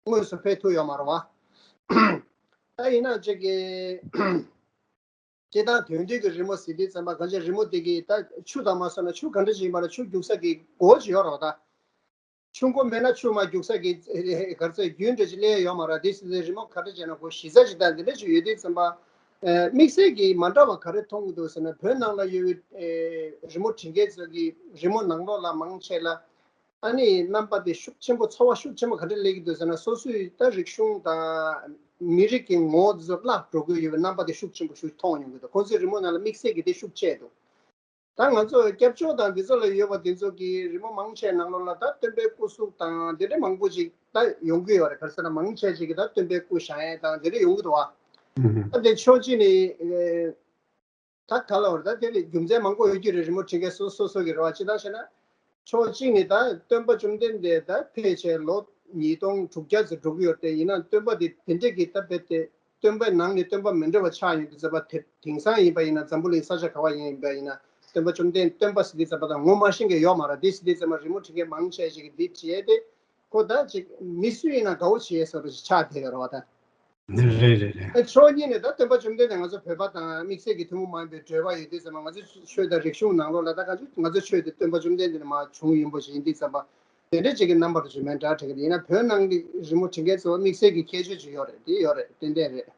དངོས་སུ་ཕེབས་ཐུབ་ཡོད་མ་རེད་བ། ད་ཡིན་ན་ཅིག་གི་སྤྱིར་བཏང་དེང་དུས་ཀྱི་རི་མོ་ཟེར་དུས་ཙམ་པ་གང་ཅི་རི་མོ་དེ་གི་ད་ཆུ་དང་མ་སོང་ན་ཆུ་ག་འདྲ་ཞིག་ཡིན་པ་ལ་ཆུ་རྒྱུག་ས་གི་སྒོ་ཅིག་ཡོད་རེད་བ་ད། ཆུ་མགོ་མེད་ན་ཆུ་མ་རྒྱུག་ས་གི་ག་རེ་ཟེར་རྒྱུན་འདྲ་ཅིག་སླེབས་ཡོད་མ་རེད། དེ་ཟེར་ཏེ་རི་མོ་ག་འདྲ་བྱས་ན་གོ་གཞི་རྩ་ཅིག་དང་དེ་འདྲ་ཅིག་ཡོད་དུས་ཙམ་པ། ཨ་དམིགས་བསལ་གྱི་མ་འདྲ་བ་ག་རེ་མཐོང་གི་འདུག་ཟེར་ན་བོད་ནང་ལ་ཡོད་པའི་ཨེ་རི་མོ་བྲིས་མཁན་ཚོ་གི་རི་མོ་ནང་ལོགས་ལ་མང་ཆེ་ལ་ཨ་ནི་རྣམ་པ་དེ་ཤུགས་ཆེན་པོ་ཚོར་བ་ཤུགས་ཆེན་པོ་ག་འདྲ་སླེབས་ཀྱི་འདུག་ཟེར་ན་སོ་སོའི་ད་རིག་གཞུང་དང་མི་རིགས་ཀྱི་ངོ་བོ་དེ་ཚོ་བརླག་འགྲོ་གི་ཡོད་པའི་རྣམ་པ་དེ་ཤུགས་ཆེན་པོ་ཞིག་མཐོང་ཡོང་གི་འདུག་ཁོང་ཚོའི་རི་མོ་ནང་ལ་དམིགས་བསལ་གྱི་དེ་ཤུགས་ཆེ་འདུག་ད་ང་ཚོ་སྐྱབས་བཅོལ་དང་འདི་ཚོ་ལ་ཡོད་པ་འདི་ཚོ་གི་རི་མོ་མང་ཆེ་ནང་ལོགས་ལ་ད་སྟོན་པའི་སྐུ་གཟུགས་དང་འདི་འདྲ་མང་པོ་ཅིག་ད་ཡོང་གི་ཡོད་རེད། ག་རེ་ཟེར་ན་མང་ཆེ་ཅིག་གི་ད་སྟོན་པའི་སྐུ་བཞེངས་ཡས་དང་འདི་འདྲ་ཡོང་གི་འདུག་བ། ཨུ་ཧུ། ད་དེ་ཕྱོགས་གཅིག་ནས་ཨེ་ད་ག་ལ་བར་ད་དེ་ནི་རྒྱུ་མཚན་མང་པོ་ཡོད་ཀྱི་རེད། རི་མོ་བྲིས་མཁན་སོ་སོ་སོ་གི་རེད་བ། ཅི་ལྟར་ཞེ་ན་ཕྱོགས་གཅིག་ནས་ད་སྟོན་པ་བཅོམ་ལྡན་འདས་ད་ཕེབས་བྱས་ལོ་ཉིས་སྟོང་དྲུག་བརྒྱ་ཙམ་འགྲོ་གི་ཡོད་དེ། ཡིན་ན་སྟོན་པ་དེ་དེ་འདྲས་ཀྱི་ད་རྦད་དེ་སྟོན་པའི་ནང་ནས་སྟོན་པ་མི་འདྲ་བ་ཆགས་ཡོང་དུས་ཙམ་པ་དེ་དེང་སང་ཡིན་པ་ཡིན་ན་འཛམ་བུ་གླིང་ས་ཆ་ག་བ་ཡིན་པ་ཡིན་ན་ སྟོན་པ་བཅོམ་ལྡན་སྟོན་པ་ཟེར་དུས་ཙམ་པ་དང་ངོ་མ་ཤེས་མཁན་ཡོད་མ་རེད། འདི་ཟེར་དུས་ཙམ་པ་རི་མོ་བྲིས་མཁན་མང་ཆེ་ཞིག་གིས་འདི་བྲིས་ཏེ་ཁོ་ད་ཅིག་མི་སུ་ཡིན་ན་དགའ་བོ་བྱེད་བཟོ་འདྲ་ཞིག་ཆགས་བསྡད་ཡོད་རེད་བ་ད། རེད་རེད་རེད། ཕྱོགས་གཉིས་ནས་ད་སྟོན་པ་བཅོམ་ལྡན་འདས་ང་ཚོ་བོད་པ་དང་དམིགས་བསལ་གྱི་ཐུན་མོང་མ་ཡིན་པའི་བགྲོས་པ་ཡོད་དུས་ཙམ་པ་ང་ཚོ་ཆོས་དང་རིག་གཞུང་ནང་ལོགས་ལ་ད་ག་ཚོད་ང་ཚོ་ཆོས་དེ་སྟོན་པ་བཅོམ་ལྡན་འདས་ནས་མར་བྱུང་ཡིན་པ་ཞིག་ཡིན་དུས་ཙམ་པ་དེ་འདྲ་ཅིག་གི་རྣམ་པར་རིམ་པས་འདྲ་བྲིས་ཀྱི་རེད། ཡིན་ན་བོད་ནང་གི་རི་མོ་བྲིས་མཁན་ཚོ་དམིགས་བསལ་གྱི་ཁྱད་ཆོས་ཅིག་ཡོད་རེད། དེ་ཡོད་རེད། ཏན་ཏན་རེད།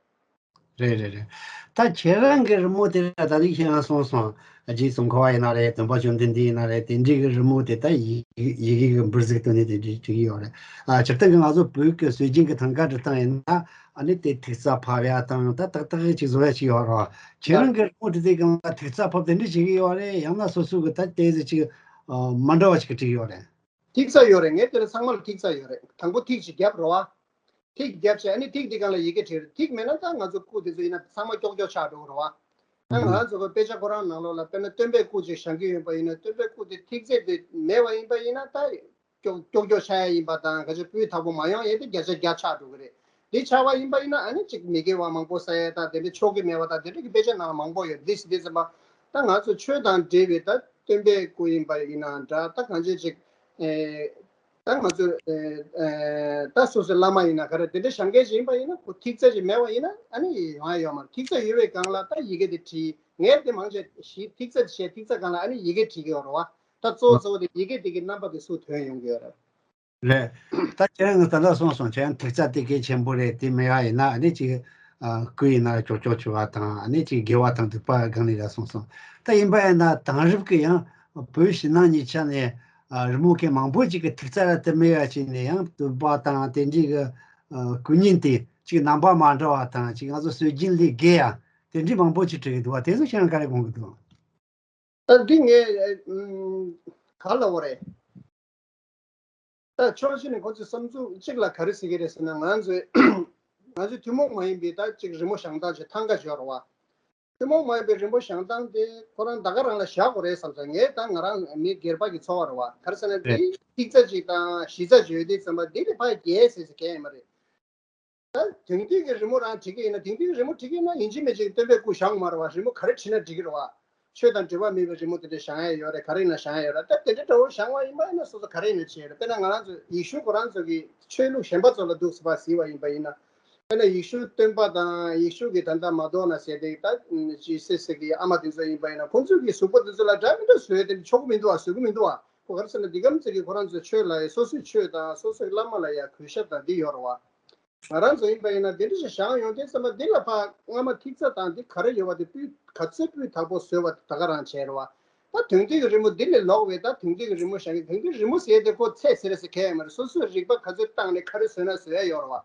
རེད་རེད་རེད། ད་ཁྱེད་རང་གི་རི་མོ་དེ་ལ་ད་ལྟ་ཁྱེད་རང་གསུངས་སོང་། རྗེ་ཙོང་ཁ་པ་ཡིན་ན་རེད། སྟོན་པ་བཅོམ་ལྡན་འདས་ཡིན་ན་རེད། དེ་འདྲའི་གི་རི་མོ་དེ་ད་ཡི་ཡི་གེ་གི་འབུར་ཟིག་བཏོན་ནས་དེ་འདྲའི་བྲིས་ཀྱི་ཡོད་རེད། ཨ་སྤྱིར་བཏང་གི་ང་ཚོ་བོད་ཀྱི་སྲོལ་རྒྱུན་གྱི་ཐང་ཀ་འབྲི་སྟངས་ཡིན་ན་ཨ་ནི་དེ་ཐིག་རྩ་ཕབ་ཡ་དང་ད་ཏག་ཏག་ཅིག་བཟོ་ཡ་ཅིག་ཡོད་རེད་བ། ཁྱེད་རང་གི་རི་མོ་འབྲི་དུས་སྒང་ལ་ཐིག་རྩ་ཕབ་དེ་འདྲ་བྱེད་ཀྱི་ཡོད་རེད། ཡང་ན་སོ་སོ་གི་ད་ཏོག་ཙམ་ཅིག་ཨ་མ་འདྲ་བ་ཅིག་གི་བྲིས་ཀྱི་ཡོད་རེད། ཐིག་རྩ་ཡོད་རེད། ངའི་དེ་ལ་ཚང་མ་ལ་ཐིག་རྩ་ཡོད་རེད། དང་པོ་ཐིག་ཅིག་བརྒྱབ་རེད་བ། ཐིག་བརྒྱབ་བྱས་ཨ་ནི་ཐིག་འདི་སྒང་ལ་ཡི་གེ་བྲིས་རེད། ཐིག་མེད་ན་ད་ང་ཚོ་སྐུ་དེ་ཚོ་ཡིན་ན་ཚང་མ་ཀྱོག་ཀྱོག་ཆགས་འགྲོ་གི་རེད་བ། ད་ང་རང་ཚོ་གི་དཔེ་ཆ་ཁོ་རང་ནང་ལོགས་ལ་དཔེར་ན་སྟོན་པའི་སྐུ་ཅིག་བཞེངས་ཀྱི་ཡོད་པ་ཡིན་ན་སྟོན་པའི་སྐུ་དེ་ཐིག་ཚད་དེ་མེད་པ་ཡིན་པ་ཡིན་ན་ད་ཀྱོག་ཀྱོག་ཀྱོག་ཆགས་ཡ་ཡིན་པ་དང་ག་ཚོད་སྤུས་དག་པོ་མ་ཡོང་ཡས་དེ་བརྒྱ་ཆ་བརྒྱ་ཆགས་འགྲོ་གི་རེད། འདི་ཆགས་པ་ཡིན་པ་ཡིན་ན་ཨ་ནི་ཅིག་མི་དགེ་བ་མང་པོ་བསགས་ཡས་དང་དེ་འདྲ་ཆོག་གི་མེད་པ་དང་དེ་འདྲ་གི་དཔེ་ཆ་ནང་ལ་མང་པོ་ཡོད། འདི་ཟེར་དུས་ཙམ་པ་ད་ང་ཚོ་ཆོས་དང་འབྲེལ་བའི་ད་སྟོན་པའི་སྐུ་ཡིན་པ་ཡིན་ན་འདྲ། ད་གང་ཅི་ཅིག་ཨེ་ད་ང་ཚོ་ཨེ་ཨེ་ད་སོ་སོའི་བླ་མ་ཡིན་ན་ག་རེ་དེ་འདྲ་བཞེངས་མཁན་ཅིག་ཡིན་པ་ཡིན་ན་ཁོ་ཐིག་རྩ་ཅིག་མེད་པ་ཡིན་ན་ཨ་ནི་ཡོང་ཡ་ཡོད་མ་རེད། ཐིག་རྩ་ཡོད་པའི་སྒང་ལ་ད་ཡི་གེ་དེ་བྲིས། ངས་དེ་མང་ཆེ་ཞིག་ཐིག་རྩ་བྱས་ཐིག་རྩ་སྒང་ལ་ཨ་ནི་ཡི་གེ་བྲིས་ཀྱི་ཡོད་རེད་བ། ད་གཙོ་བོ་གཙོ་བོ་དེ་ཡི་གེ་དེ་གི་རྣམ་པ་དེ་སུ་ཐོན་ཡོང་གི་ཡོད་རེད། རེད། ད་ཁྱེད་རང་གིས་ད་ལྟ་གསུངས་སོང་། ཁྱེད་རང་ཐིག་རྩ་དེ་གལ་ཆེན་པོ་རེད། དེ་མེད་པ་ཡིན་ན་ཨ་ནི་ཅིག་ཨ་སྐུ་ཡིན་ན་ཀྱོག་ཀྱོག་བྱེད་པ་དང་ཨ་ནི་ཅིག་དགེ་བ་དང་སྡིག་པ་སྒང་ནས་ལ་གསུངས་སོང་། ད་ཡིན་པ་ཡིན་ན་དེང་རབས་ཀྱི་ཡང་བོད་ཕྱི་ནང་གཉིས་ཆ་ནས་ཨ་རི་མོ་མཁན་མང་པོ་ཅིག་གིས་ཐིག་རྩ་ལ་དེ་མེད་པ་བྱས་ནས་ཡང་བསྟོད་པ་དང་དེ་འདྲའི་གི་ཨ་སྐུ་བརྙན་དེ་ཅིག་རྣམ་པ་མ་འདྲ་བ་དང་ཅིག་ང་ཚོ་སྲོལ་རྒྱུན་ལས་བརྒལ་ཡ་དེ་འདྲའི་མང་པོ་ཅིག་བྲིས་ཀྱི་འདུག་བ། དེ་ཚོ་ཁྱེད་རང་ག་རེ་དགོངས་ཀྱི་འདུག་ད་འདི་ངས་ཨ་ཨམ་ག་ལབ་དགོས་རེད། ད་ཕྱོགས་གཅིག་ནས་ཁོ་ཚོའི་བསམ་ཚུལ་གཅིག་ལ་ག་རེ་ཟེར་གྱི་རེད་ཟེར་ན་ང་ཚོས་ང་ཚོའི་ཐུན་མོང་མ་ཡིན་པའི་ད་ཅིག་རི་མོ་བཞེངས་སྟངས་ཅིག་ཐང་ག་ཅིག་ཡོད་རེད་བ། ཐུན་མོང་མ་ཡིན་པའི་རི་མོ་བཞེངས་སྟངས་དེ་ཁོ་རང་ད་ག་རང་ལ་བཞག་དགོས་རེད་བསམ་སོང་། ངས་ད་ང་རང་མི་སྒེར་པ་གི་ཚོར་བ་རེད་བ། ག་རེ་ཟེར་ན་རེད། དེ་ཐིག་རྩ་ཅིག་དང་གཞི་རྩ་ཅིག་ཡོད་དུས་ཙམ་པ་འདི་ལས་ཕར་རྒྱལ་ཟེར་ཟེར་མཁན་ཡོད་མ་རེད། ད་དེང་དུས་ཀྱི་རི་མོ་རང་བྲིས་ཀྱི་ཡིན་ན་དེང་དུས་ཀྱི་རི་མོ་བྲིས་ཀྱི་ཡིན་ན་ཡིན་གཅིག་མིན་གཅིག་སྟོན་པའི་སྐུ་བཞེངས་མ་རེད་བ། རི་མོ་ག་རེ་བྲིས་ན་འགྲིག་གི་རེད་བ། ཆོས་དང་འབྲེལ་བ་མེད་པའི་རི་མོ་དེ་འདྲ་བཞེངས་ཡ་ཡོད་རེད། ག་རེ་ཡིན་ན་བཞེངས་ཡ་ཡོད་རེད། ད་དེ་འདྲ་འདྲ་བོ་བཞེངས་པ་ཡིན་པ་ཡིན་ན་སོ་སོ་ག་རེ་ཡིན་ན་བྱས་རེད། དཔེར་ན་ང་རང་ཚོ་ཡེ་ཤུ་ཁོ་རང་ཚོ་གི་ཆོས་ལུགས་གཞན་པ་ཚོ་ལ་འདུག་སེ་ཕར་གཟིགས་པ་ཡིན་པ་ཡིན་ན། དཔེར་ན་ཡེ་ཤུ་སྟོན་པ་དང་ཡེ་ཤུ་གི་ད་ལྟ་མ་དོ་ན་ཟེར་ཏེ་ད་ཇི་སི་སི་གི་ཨ་མ་དེ་ཚོ་ཡིན་པ་ཡིན་ན་ཁོང་ཚོ་གི་གཟུགས་པོ་དེ་ཚོ་ལ་འདྲ་མི་འདྲ་བཟོས་ཏེ་ཆོག་གི་མི་འདུག་བ། བཟོ་གི་མི་འདུག་བ། ཁོ་ག་རེ་ཟེར་ན་འདི་གམ་ཚིག་གི་ཁོ་རང་ཚོ་ཆོས་ལ་སོ་སོའི་ཆོས་དང་སོ་སོའི་བླ་མ་ལ་ཡ་གུས་ཞབས་དང་འདི་ཡོད་རེད་བ། ང་རང་ཚོ་ཡིན་པ་ཡིན་ན་འདི་འདྲ་ཞིག་བཞེངས་ཡོང་དུས་ཙམ་པ་འདི་ལ་ཕར་སྔ་མ་ཐིག་རྩ་དང་འདི་ག་རེ་ཡོད་པ་དེ་སྤུས་ག་ཚོད་སྤུས་དག་པོ་བཟོས་པ་དེ་ད་ག་རང་བྱས་རེད་བ། ད་དེང་དུས་ཀྱི་རི་མོ་འདི་ལས་ལོག་པའི་ད་དེང་དུས་ཀྱི་རི་མོ་བཞེངས་ཀྱི་དེང་དུས་རི་མོ་ཟེར་དེ་ཁོ་ཚད་ཟེར་ཟེར་མཁན་ཡོད་མ་རེད། སོ་སོའི་རིག་པ་ག་ཚོད་བཏང་ནས་ག་རེ་བཟོས་ན་བཟོ་ཡ་ཡོད་རེད་བ།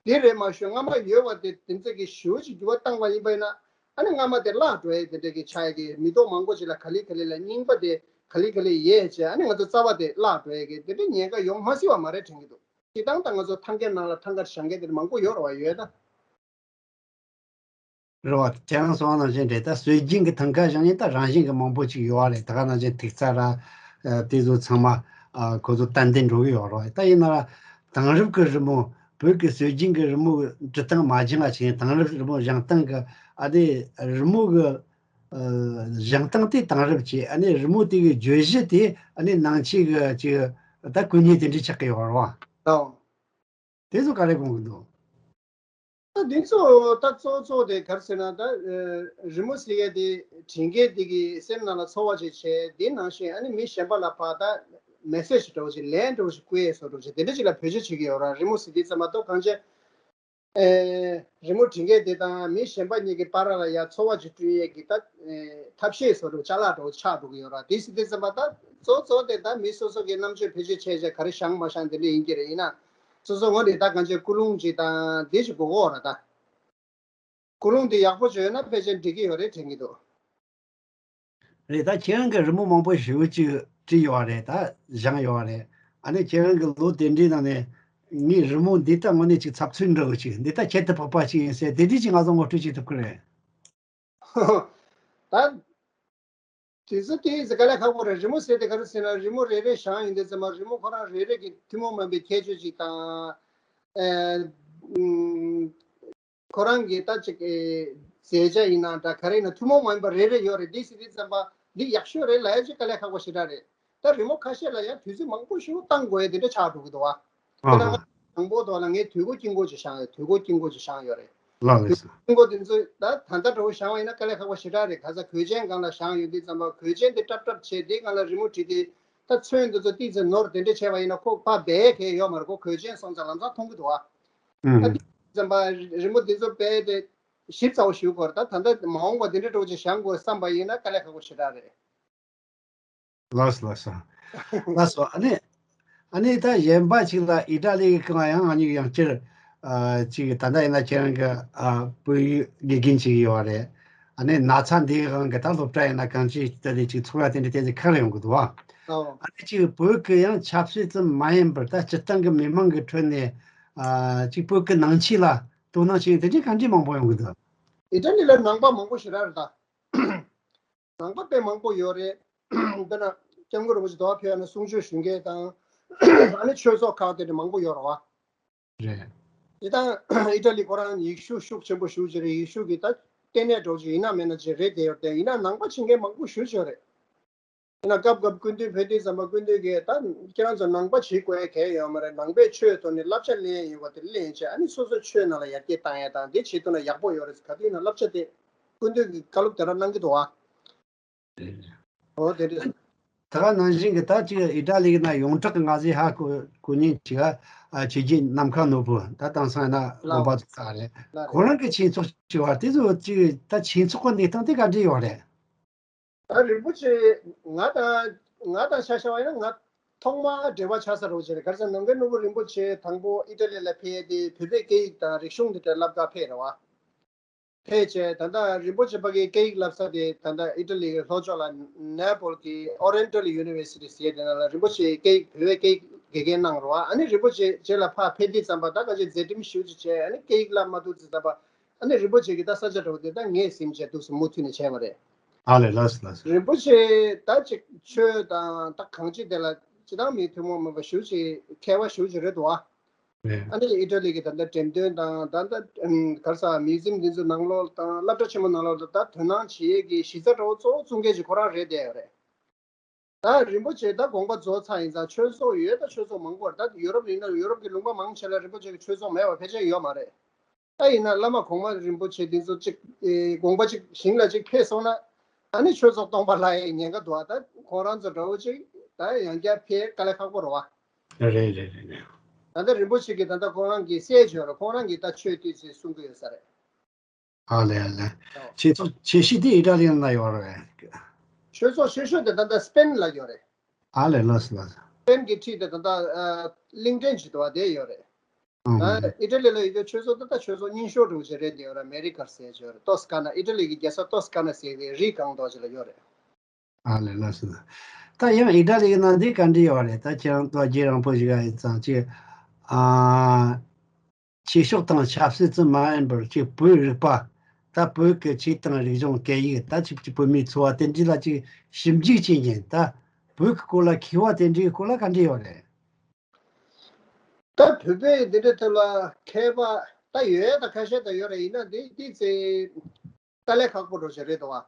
འདི་རེད་མ་ཞུ་སྔ་མ་ཡོད་པ་དེ་དེ་ཚོ་གི་ཞུ་ཅིག་འགྱུར་བ་བཏང་བ་ཡིན་པ་ཡིན་ན་ཨ་ནི་སྔ་མ་དེ་བརླག་འགྲོ་ཡ་དེ་འདྲ་གི་ཆགས་ཡ་གི་མི་ཐོག་མང་པོ་ཅིག་ལ་ག་ལེ་ག་ལེ་ལ་རྙིང་པ་དེ་ག་ལེ་ག་ལེ་ཡལ་བྱས་ཨ་ནི་ང་ཚོ་རྩ་བ་དེ་བརླག་འགྲོ་ཡ་གི་དེ་འདྲ་ཉེན་ཁ་ཡོང་མ་སྲིད་པ་མ་རེད་དྲན་གྱི་འདུག་སྤྱིར་བཏང་ད་ང་ཚོ་ཐང་ཀའི་ནང་ལ་ཐང་ཀ་བཞེངས་མཁན་དེ་མང་པོ་ཡོད་རེད་བ། ཡོད་ད། རེད་བ། ཁྱེད་རང་གསུངས་པ་ནང་བཞིན་རེད། ད་སྲོལ་རྒྱུན་གྱི་ཐང་ཀ་བཞེངས་ཡིན་ད་རང་བཞིན་གྱི་མང་པོ་ཅིག་ཡོད་བ་རེད། ད་ག་ནང་བཞིན་ཐིག་རྩ་ར་ཨ་དེ་ཚོ་ཚང་མ་ཨ་ཁོ་ཚོ་ཏན་ཏན་འགྲོ་གི་ཡོད་རེད་བ། ད་ཡིན་ན་ར་དེང་རབས་ཀྱི་རི་མོ་བོད་ཀྱི་སྲོལ་རྒྱུན་གྱི་རི་མོ་འབྲི་སྟངས་མ་སྦྱངས་པ་བྱས་དེང་རབས་རི་མོ་བཞེངས་སྟངས་ཀྱི་ཨ་དེ་རི་མོ་གི་ཨ་བཞེངས་སྟངས་དེ་དེང་རབས་ཀྱི་ཨ་ནི་རི་མོ་དེ་གི་བརྗོད་གཞི་དེ་ཨ་ནི་ནང་ཆོས་གི་ཅིག་ད་སྐུ་བརྙན་དེ་འདྲ་ཆགས་ཀྱི་ཡོད་རེད་བ། ཨོ། དེ་ཚོ་ག་རེ་དགོངས་ཀྱི་འདུག་ད་འདི་ཚོ་ད་གཙོ་གཙོ་དེ་ག་རེ་ཟེར་ན་ད་ཨ་རི་མོ་ཟེར་ཡ་དེ་བྲིས་མཁན་དེ་གི་སེམས་ནང་ལ་ཚོར་བ་ཅིག་བྱས། དེ་ནང་བཞིན་ཨ་ནི་མི་གཞན་པ་ལ་ཕར་ད་མེ་སེ་ཇི་འདྲ་བོ་ཅིག་ལན་འདྲ་བོ་ཞིག་བསྐུར་ཡས་བཟོ་འདྲ་བོ་ཅིག་དེ་འདྲ་ཅིག་ལ་བེད་སྤྱོད་བྱེད་ཀྱི་ཡོད་ར། རི་མོ་ཟེར་དུས་ཙམ་པ་ད་གང་ཅི། ཨེ། རི་མོ་བྲིས་མཁན་དེ་དང་མི་གཞན་པ་གཉིས་ཀྱི་བར་ལ་ཡང་ཚོར་བ་ཅིག་བསྐྲུན་ཡས་ཀྱི་ད་ཨེ་ཐབས་ཤེས་བཟོ་འདྲ་ཅ་ལག་འདྲ་བོ་ཆགས་འགྲོ་གི་ཡོད་ར། དེ་ཟེར་དུས་ཙམ་པ་ད་གཙོ་གཙོ་དེ་ད་མི་སོ་སོ་གི་རྣམ་དཔྱོད་བེད་སྤྱོད་བྱས་བྱས་ག་རེ་བཞེངས་མ་བཞེངས་དེ་འདྲ་ཡིན་གྱི་རེད། ཡིན་ན་སོ་སོ་ངོས་ནས་ད་གང་ཅི་ཀུན་སློང་ཅིག་དང་དེ་ཅིག་དགོས་ཀྱི་ཡོད་ར་ད། ཀུན་སློང་དེ་ཡག་པོ་བྱུང་ཡོད་ན་ཕལ་ཆེར་འགྲིག་གི་ཡོད་རེད་དྲན་གྱི་འདུག་རེད། ད་ཁྱེད་རང་གིས་རི་མོ་མང་པོ་ཞེ་པོ་ཅིག་བྲིས་ཡོད་རེད། ད་བཞེངས་ཡོད་རེད། ཨ་ནི་ཁྱེད་རང་གི་ལོ་དེ་འདྲའི་ནང་ནས་ངའི་རི་མོ་འདི་ད་དངོས་གནས་ཅིག་ཚབ་ཚུལ་འདྲ་བོ་ཅིག་འདི་ད་ཁྱད་དུ་འཕགས་པ་ཅིག་ཡིན་ཟེར་དེ་འདྲའི་ཅིག་ང་ཚོ་ངོ་སྤྲོད་བྱེད་ཐུབ་ཀྱི་རེད། ད་དེ་ཚོ་དེ་ཟེར་དཀའ་ལས་ཁག་པོ་རེད། རི་མོ་ཟེར་དེ་ག་རེ་ཟེར་ན་རི་མོ་རེ་རེ་བཞེངས་ཡོང་དུས་ཙམ་པ་རི་མོ་ཁོ་རང་རེ་རེ་གི་ཐུན་མོང་མ་ཡིན་པའི་ཁྱད་ཆོས་ཅིག་དང་། ཨེ། ཨུམ། ཁོ་རང་གི་ད་ཅིག་ཨེ་མཛེས་ཆ་ཡིན་ན་འདྲ་ག་རེ་ཡིན་ན་ཐུན་མོང་མ་ཡིན་པ་རེ་རེ་ཡོད་རེད། འདི་ཟེར་དུས་ཙམ་པ་ འདི་ཡག་ཤོས་རེད་ལབ་ཡ་ཅིག་དཀའ་ལས་ཁག་པོ་ཞེ་དྲག་རེད། ད་རི་མོ་ཁ་ཤས་ལ་ཡང་དུས་ཚོད་མང་པོ་ཞིག་བཏང་དགོས་ཡ་དེ་འདྲ་ཆགས་འགྲོ་གི་འདུག་བ། དཔེར་ན་ཨ་ཧ། དང་པོ་དོ་ལ་ངས་དུས་འགོ་དཀྱིལ་འགོ་ཅིག་བཞེངས་ཡོད། དུས་འགོ་དཀྱིལ་འགོ་ཅིག་བཞེངས་ཡོད་རེད། ལགས་ལགས་སོ། དཀྱིལ་འགོ་དེ་ཚོ་ད་ད་ལྟ་འདྲ་བོ་བཞེངས་པ་ཡིན་ན་དཀའ་ལས་ཁག་པོ་ཞེ་དྲག་རེད། ག་ས་གོས་ཆེན་སྒང་ལ་བཞེངས་ཡོད་དུས་ཙམ་པ་གོས་ཆེན་དེ་ཀྲབ་ཀྲབ་བྱས་དེ་སྒང་ལ་རི་མོ་བྲིས་ཏེ་ད་ཚོན་དེ་ཚོ་ཏིག་ཙམ་ནོར་དེ་འདྲ་བྱས་པ་ཡིན་ན་ཁོ་ཕར་སྦས་གལ་ཡོད་མ་རེད། ཁོ་གོས་ཆེན་སོང་ཙང་ལམ་སང་མཐོང་གི་འདུག་བ། ད་ཨུམ། དེ་ཙམ་པ་རི་མོ་དེ་ཚོ་སྦས་ཏེ་ཞིབ་ཚགས་པོ་ཞུ་དགོས་རེད། ད་ད་ལྟ་མ་འོངས་པ་དེ་འདྲ་འདྲ་བོ་ཅིག་བཞེངས་དགོས་བསམ་པ་ཡིན་ན་དཀའ་ལས་ཁག་པོ་ཞེ་དྲག་རེད། ལགས་སོ་ལགས་སོ། ལགས་སོ། ཨ་ནི་ཨ་ནི་ད་གཞན་པ་ཅིག་ལ་ཨི་ཏྲ་ལི་གི་སྒང་ཡང་ཨ་ནི་ཡང་བསྐྱར་ཨ་ཅིག་ད་ལྟ་ཡིན་ན་ཁྱེད་རང་གི་ཨ་བོད་ཡིག་དགེ་རྒན་ཅིག་ཡོད་རེད། ཨ་ནི་ན་ཚ་འདིའི་དབང་གིས་ད་སློབ་གྲྭ་ཡིན་ན་གང་ཅི་ལྟ་དེ་ཅིག་ཚོགས་ཡ་དེ་འདྲ་དེ་ཚོ་ཁག་ཡོང་གི་འདུག་ཨ། ཨོ། ཨ་ནི་ཅིག་བོད་ཀྱི་ཡང་ཆབ་སྲིད་ཙམ་མ་ཡིན་པར་ད་སྤྱིར་བཏང་གི་མི་མང་གི་ཁྲོད་ནས་ཨ་ཅིག་བོད་ཀྱི་ནང་ཆོས་ལ་དོ་སྣང་བྱེད་མཁན་དེ་འདྲ་གང་འདྲ་མང་པོ་ཡོང་གི་འདུག་ཨི་ཏྲ་ལི་ལ་ནང་པ་མང་པོ་ཞེ་དྲག་རེད་ད། ནང་པ་དཔེ་མང་པོ་ཡོད་རེད། དཔེར་ན་སྐྱབས་མགོན་རིན་པོ་ཆེ་དོ་བ་ཕེབས་ན་གསུང་ཆོས་ཞུ་མཁན་དང་ཨ་ནི་ཆོས་ཚོགས་ཁག་དེ་འདྲ་མང་པོ་ཡོད་རེད་བ། རེད། དེ་དང་ཨི་ཏྲ་ལི་ཁོ་རང་ཡེ་ཤུ་ཤུགས་ཆེན་པོ་ཞེ་ཅིག་རེད། ཡེ་ཤུ་གི་ད་ལྟེ་གནས་འདྲ་བོ་ཅིག་ཡིན་ན་མིན་ན་ཅིག་རེད་དེ་ཡོད་དེ། ཡིན་ན་ནང་པ་བྱེད་མཁན་མང་པོ་ཞེ་ཅིག་ཡོད་རེད། ཡིན་ན་སྐབས་སྐབས་སྐུ་མདུན་ཕེབས་དུས་ཙམ་པ་སྐུ་མདུན་གྱིས་ད་ཁྱེད་རང་ཚོ་ནང་པ་བྱེད་དགོས་ཡ་གང་ཡང་ཡོད་མ་རེད། ནང་པའི་ཆོས་ཐོག་ནས་བསླབ་བྱ་ལེན་ཡ་ཡོད་པ་དེ་ལེན་བྱས་ཨ་ནི་སོ་སོའི་ཆོས་ནང་ལ་ཡར་རྒྱས་བཏང་ཡ་དང་དེ་བྱེད་ཐུབ་ན་ཡག་པོ་ཡོད་རེད། ག་དུས་ཡིན་ན་བསླབ་བྱ་དེ་སྐུ་མདུན་གྱིས་བཀའ་སློབ་དེ་འདྲ་གནང་གི་འདུག་བ། འོ་དེ་འདྲ། ད་ག་ནང་བཞིན་གྱི་ད་ཅིག་ཨི་ཏྲ་ལི་ཡིན་ན་ཡོངས་གྲགས་ཀྱི་ང་ཚོའི་ཧ་གོ་གོ་མཁན་ཅིག་ཨ་ཆོས་རྒྱལ་ནམ་མཁའ་ནོར་བུ་ད་དེང་སང་ཡིན་ན་དགོངས་པ་རྫོགས་ཚར་རེད། ལགས་ཁོ་རང་གི་ཆོས་ཚོགས་ཅིག་བར་དེ་ཚོ་ཅིག་ད་ཆོས་ཚོགས་ཀྱི་གནས་སྟངས་དེ་ག་འདྲ་ཡོད་རེད། ད་རིན་པོ་ཆེ་ང་དང་ང་དང་ཆ་བཞག་པ་ཡིན་ན་ང་ཐོག་མར་འབྲེལ་བ་ཆགས་ས་རེད་བ་ཅེ་རེད། ག་རེ་ཟེར་ན་ནམ་མཁའི་ནོར་བུ་རིན་པོ་ཆེ་དང་པོ་ཨི་ཏྲ་ལི་ལ་ཕེབས་ཏེ་བོད་པའི་སྐད་ཡིག་དང་རིག་གཞུང་འདི་འདྲ་བསླབ་ག་ཕེབས་རེད་བ། ཕེབས་བྱས་ད་ལྟ་རིན་པོ་ཆེ་ཕ་གིའི་སྐད་ཡིག་བསླབ་ས་དེ་ད་ལྟ་ཨི་ཏྲ་ལི་གི་ལྷོ་ཕྱོགས་ལ་ནེ་པོལ་གྱི་Oriental University ཟེར་དེ་ནང་ལ་རིན་པོ་ཆེ་སྐད་ཡིག་བོད་པའི་སྐད་ཡིག་དགེ་རྒན་གནང་རེད་བ། ཨ་ནི་རིན་པོ་ཆེ་རྗེས་ལ་ཕར་ཕེབས་དུས་ཙམ་པ་ད་ག་ཅིག་མཛད་འཕྲིན་ཞེ་ཅིག་བྱས་ཨ་ནི་སྐད་ཡིག་བསླབ་མ་ཐུབ་དུས་ཙམ་པ་ཨ་ནི་རིན་པོ་ཆེ་གི་ད་ས་ཆ་འདྲ་བོ་དེ་ད་ངས་ཟིན་བྱས་འདུག་སེ་མུ་མཐུད་ནས་བྱས་པ་རེད། ཨ་ལས་ལགས་སོ་ལགས་སོ། རིན་པོ་ཆེ་ད་ཅིག་ཆོས་དང་ད་གང་ཅི་དེ་ལ་སྤྱི་བཏང་མི་ཐུན་མོང་མིན་པ་ཞེ་ཅིག་མཁས་པ་ཞེ་ཅིག་རེད་འདུག་བ། རེད། ཨ་ནི་ཨི་ཏྲ་ལི་གི་ད་ལྟ་འགྲེམས་སྟོན་དང་ད་ལྟ་ཨམ་ག་རེ་ཟེར་མིའུ་ཛིམ་འདི་ཚོ་ནང་ལོགས་དང་སློབ་གྲྭ་ཆེན་མོ་ནང་ལོགས་ལ་ད་དོ་སྣང་བྱེད་ཡས་ཀྱི་གཞི་རྩ་འདྲ་བོ་གཙོ་བོ་བཙུགས་མཁན་ཅིག་ཁོ་རང་རེད་བསྡད་ཡོད་རེད། ད་རིན་པོ་ཆེ་ད་དགོངས་པ་རྫོགས་ཚར་ཡིན་ཙང་ཆོས་ཚོགས་ཡོད། ད་ཆོས་ཚོགས་མང་པོ་རེད། ད་ཡུ་རོབ་ཡིན་ན་ཡུ་རོབ་ཀྱི་ལུང་པ་མང་ཆེ་ལ་རིན་པོ་ཆེ་གི་ཆོས་ཚོགས་མེད་པ་ཕལ་ཆེར་ཡོད་མ་རེད། ད་ཡིན་ན་བླ་མ་གོང་མ་རིན་པོ་ཆེ་འདི་ཚོ་གཅིག་ཨེ་དགོངས་པ་གཅིག་ཞིང་ལ་གཅིག་ཕེབས་སོང་ན་ཨ་ནི་ཆོས་ཚོགས་སྟོང་པ་ལྷག་ཡའི་ཉེན་ཁ་འདུག་ཨ་ད་ཁོང་རང་ཚོ་འདྲ་བོ་གཅིག་ད་ཡང་བསྐྱར་ཕེབས་དཀའ་ལས་ཁག་པོ་རེད་བ། རེད་རེད་རེད་རེད། ད་ལྟ་རིན་པོ་ཆེ་གིས་ད་ལྟ་ཁོང་རང་གིས་གསལ་བརྗོད་རེད། ཁོང་རང་གིས་ད་ཆོས་བསྟོད་ཚུལ་གསུང་གི་ཡོད་ས་རེད། ཨ་ལས་ཨ་ལས། ཨོ། ཆོས་ཚོགས་ཆེ་ཤོས་དེ་ཨི་ཏྲ་ལི་ནང་ཡོད་རེད། ཆོས་ཚོགས་ཆེ་ཤོས་དེ་ད་ལྟ་སི་པེན་ལ་ཡོད་རེད། ཨ་ལས་ལགས་སོ་ལགས་སོ། སི་པེན་གྱི་འཁྲིས་དེ་ད་ལྟ་ཨ་གླིང་ཕྲན་ཅིག་འདུག་བ་དེ་ཡོད་རེད། ཨང་། ད་ཨི་ཏྲ་ལི་ལ་ཡོད་རྒྱུ་ཆོས་ཚོགས་ད་ལྟ་ཆོས་ཚོགས་རྙིང་ཤོས་འདྲ་བོ་ཅིག་རེད་དེ་ཡོད་རེད། ཨ་མེ་རི་ཀར་ཟེར་ཅིག་ཡོད་རེད། ཏོ་སི་ཀ་ན་ཨི་ཏྲ་ལི་གི་རྒྱལ་ས་ཏོ་སི་ཀ་ན་ཟེར་བའི་རི་སྒང་ཏོག་ཅིག་ལ་ཡོད་རེད། ཨ་ལས་ལགས་སོ། ད་ཡང་ཨི་ཏྲ་ལི་ཡི་ནང་འདི་ག་འདྲ་ཡོད་རེད། ད་ཁྱེད་རང་ཏོ་རྒྱུས་རིང་པོ་ཞིག་ཨ་ཡིན་ཙང་ཅིག་ཨ། ཆོས་ཕྱོགས་དང་ཆབ་སྲིད་ཙམ་མ་ཡིན་པར་ཅིག་བོད་རིག་པ། ད་བོད་ཀྱི་ཆོས་དང་རིག་གཞུང་སྐད་ཡིག་ད་ཅིག་ཅིག་བོད་མིའི་འཚོ་བ་དེ་འདྲ་ལ་ཅིག་ཞིབ་འཇུག་བྱེད་མཁན་ད་བོད་ཀྱི་སྐོར་ལ་མཁས་པ་དེ་འདྲའི་སྐོར་ལ་ག་འདྲ་ཡོད་རེད། ད་བོད་པའི་འདི་འདྲའི་ཐད་ལ་མཁས་པ་ད་ཡོད་ད་ཁ་ཤས་ད་ཡོད་རེད། ཡིན་ན་འདི་འདི་ཚེ་དཀའ་ལས་ཁག་པོ་འགྲོ་བཞིན་རེད་དོ་བ། ཨུ་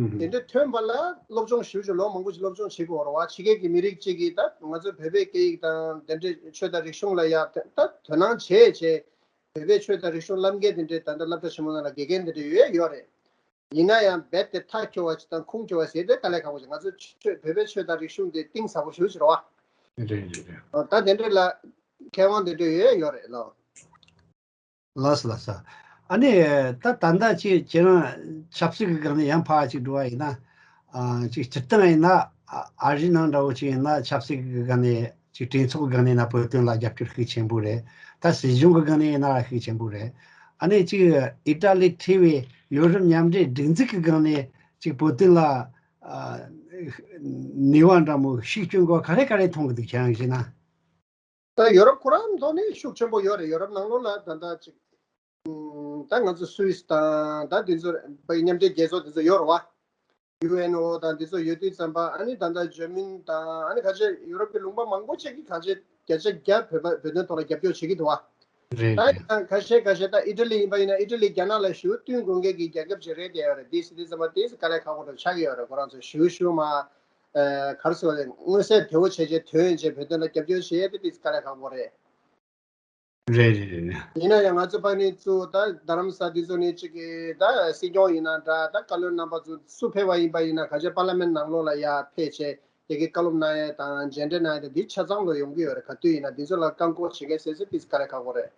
ཧུ། དེ་འདྲའི་ཐོན་པ་ལ་སློབ་སྦྱོང་ཞུ་ཞུ་ལོ་མང་པོ་ཞིག་སློབ་སྦྱོང་བྱེད་དགོས་རེད་བ། ཕྱི་རྒྱལ་གྱི་མི་རིགས་གཅིག་གིས་ད་ང་ཚོའི་བོད་པའི་སྐད་ཡིག་དང་དེ་འདྲའི་ཆོས་དང་རིག་གཞུང་ལ་ཡ་ད་དོ་སྣང་བྱེད་བྱེད། བོད་པའི་ཆོས་དང་རིག་གཞུང་བསླབ་མཁན་དེ་འདྲའི་ད་ལྟ་སློབ་གྲྭ་ཆེན་མོ་ནང་ལ་དགེ་རྒན་དེ་འདྲ་ཡོད་ཡོད་རེད། ཡིན་ན་ཡང་རྦད་དེ་མཐའ་འཁྱོལ་བ་ཞིག་དང་ཁུངས་འཁྱོལ་བ་ཟེར་དེ་དཀའ་ལས་ཁག་པོ་ཞིག་ང་ཚོའི་ཆོས་བོད་པའི་ཆོས་དང་རིག་གཞུང་དེ་གཏིང་ཟབ་པོ་ཞེ་ཅིག་རེད་བ། རེད་རེད་རེད། ད་དེ་འདྲ་ལ་མཁས་དབང་དེ་འདྲ་ཡོད་ཡོད་རེད་ལོ། ལགས་སོ་ལགས་སོ། ཨ་ནི་ད་ད་ལྟ་ཅིག་ཁྱེད་རང་ཆབ་སྲིད་ཀྱི་སྒང་ནས་ཡང་ཕར་ཅིག་འགྲོ་བ་ཡིན་ན། ཨ་ཅིག་སྤྱིར་བཏང་ཡིན་ན་ཨ་ཨ་རིའི་ནང་འདྲ་བོ་ཅིག་ཡིན་ན་ཆབ་སྲིད་ཀྱི་སྒང་ནས་ཅིག་གྲོས་ཚོགས་ཀྱི་སྒང་ནས་ཡིན་ན་བོད་དོན་ལ་རྒྱབ་སྐྱོར་ཤུགས་ཆེན་པོ་རེད། ད་སྲིད་གཞུང་གི་སྒང་ནས་ཡིན་ན་ཤུགས་ཆེན་པོ་རེད། ཨ་ནི་ཅིག་ཨི་ཏྲ་ལི་ཁྲིད་པའི་ཡུ་རོབ་མཉམ་འབྲེལ་སྒྲིག་འཛུགས་ཀྱི་སྒང་ནས་ཅིག་བོད་དོན་ལ་ཨ་ནུས་པ་འདྲ་མོ་ཤུགས་སྐྱོན་དགོས་ག་རེ་ག་རེ་མཐོང་གི་འདུག་ཁྱེད་རང་བྱས་ན། ད་ཡོ་རོབ་ཁོ་རང་ཐོག་ནས་ཤུགས་ཆེན་པོ་ཡོད་རེད། ཡོ་རོབ་ནང་ལོགས་ལ་ད་ལྟ་ཅིག་ད་ང་ཚོ་སུད་སི་དང་ད་འདི་ཚོ་བའི་མཉམ་འབྲེལ་རྒྱལ་ཚོགས་འདི་ཚོ་ཡོད་རེད་བ། ཡུ་ཨེན་ཨོ་དང་འདི་ཚོ་ཡོད་དུས་ཙམ་པ་ཨ་ནི་ད་ལྟ་འཇར་མན་དང་ཨ་ནི་ག་ཚོད་ཡོ་རོབ་ཀྱི་ལུང་པ་མང་པོ་ཅིག་གིས་ག་ཚོད་བརྒྱ་ཆ་བརྒྱ་བོད་པ་བོད་དོན་ཐོག་ལ་རྒྱབ་སྐྱོར་བྱེད་ཀྱི་འདུག་བ། རེད། ད་རེད། ཡང་ཁ་ཤས་ཁ་ཤས་ད་ཨི་ཊ་ལི་ཡིན་པ་ཡིན་ན་ཨི་ཊ་ལི་རྒྱ་ནག་ལ་ཞུ་བསྟུན་དགོས་མཁན་གྱི་རྒྱལ་ཁབ་ཅིག་རེད་བསྡད་ཡོད་རེད། དེ་སྲིད་དེ་ཚང་མ་དེ་དཀའ་ལས་ཁག་པོ་འདྲ་ཆགས་ཀྱི་ཡོད་རེད། ཁོ་རང་ཚོ་ཞུ་ཞུ་མ་ཨ་ག་རེ་ཟེར་བ་རེད། མངོན་གསལ་དོད་པོ་བྱས་བྱས་དོན་བྱས་བོད་དོན་ལ་རྒྱབ་སྐྱོར་བྱེད་ཡས་དེ་དེ་དཀའ་ལས་ཁག་པོ་རེད། རེད་རེད་རེད་རེད། ཡིན་ན་ཡང་ང་ཚོ་ཕ་ནི་གཙོ་བོ་ད་རྡ་རམ་ས་དེ་ཚོ་ནི་གཅིག་གི་ད་སྲིད་སྐྱོང་ཡིན་ན་འདྲ། ད་བཀའ་བློན་རྣམ་པ་ཚོ་སུ་ཕེབས་པ་ཡིན་པ་ཡིན་ན་ག་ཚོད་པར་ལི་མེན་ནང་ལོགས་ལ་ཡར་ཕེབས་བྱས་དེ་གི་བཀའ་སློབ་གནང་ཡས་དང་མཇལ་འཕྲད་གནང་ཡས་དང་འདི་ཆ་ཚང་ལོ་ཡོང་གི་ཡོད་རེད། ག་དུས་ཡིན་ན་འདི་ཚོ་ལ་བཀག་འགོག་བྱེད་མཁན་ཟེར་ཟེར་དེ་དཀའ་ལས་ཁག་པོ་རེད།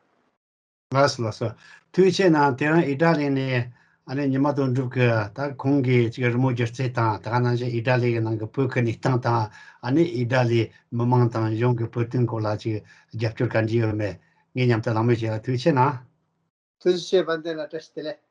ལགས་སོ་ལགས་སོ། ཐུགས་རྗེ་ཆེ་གནང་། དེ་རིང་ཨི་ཊ་ལི་ནས་ཨ་ནི་ཉི་མ་དོན་གྲུབ་ཀྱིས་ད་ཁོང་གི་ཅིག་རི་མོ་སྒྱུ་རྩལ་དང་ད་ག་ནང་བཞིན་ཨི་ཊ་ལི་གི་ནང་གི་བོད་ཀྱི་གནས་སྟངས་དང་ཨ་ནི་ཨི་ཊ་ལི་མི་མང་དང་གཞུང་གི་བོད་དོན་སྐོར་ལ་ཅིག་རྒྱབ་སྐྱོར་ག་འདྲ་ཡོད་མེད་ངས་མཉམ་དུ་གླེང་མོལ་བྱས་ལ་ཐུགས་རྗེ་ཆེ་གནང་། ཐུགས་རྗེ་ཆེ། དཔལ་ལྡན་ལགས་བཀྲ་ཤིས་བདེ་ལེགས།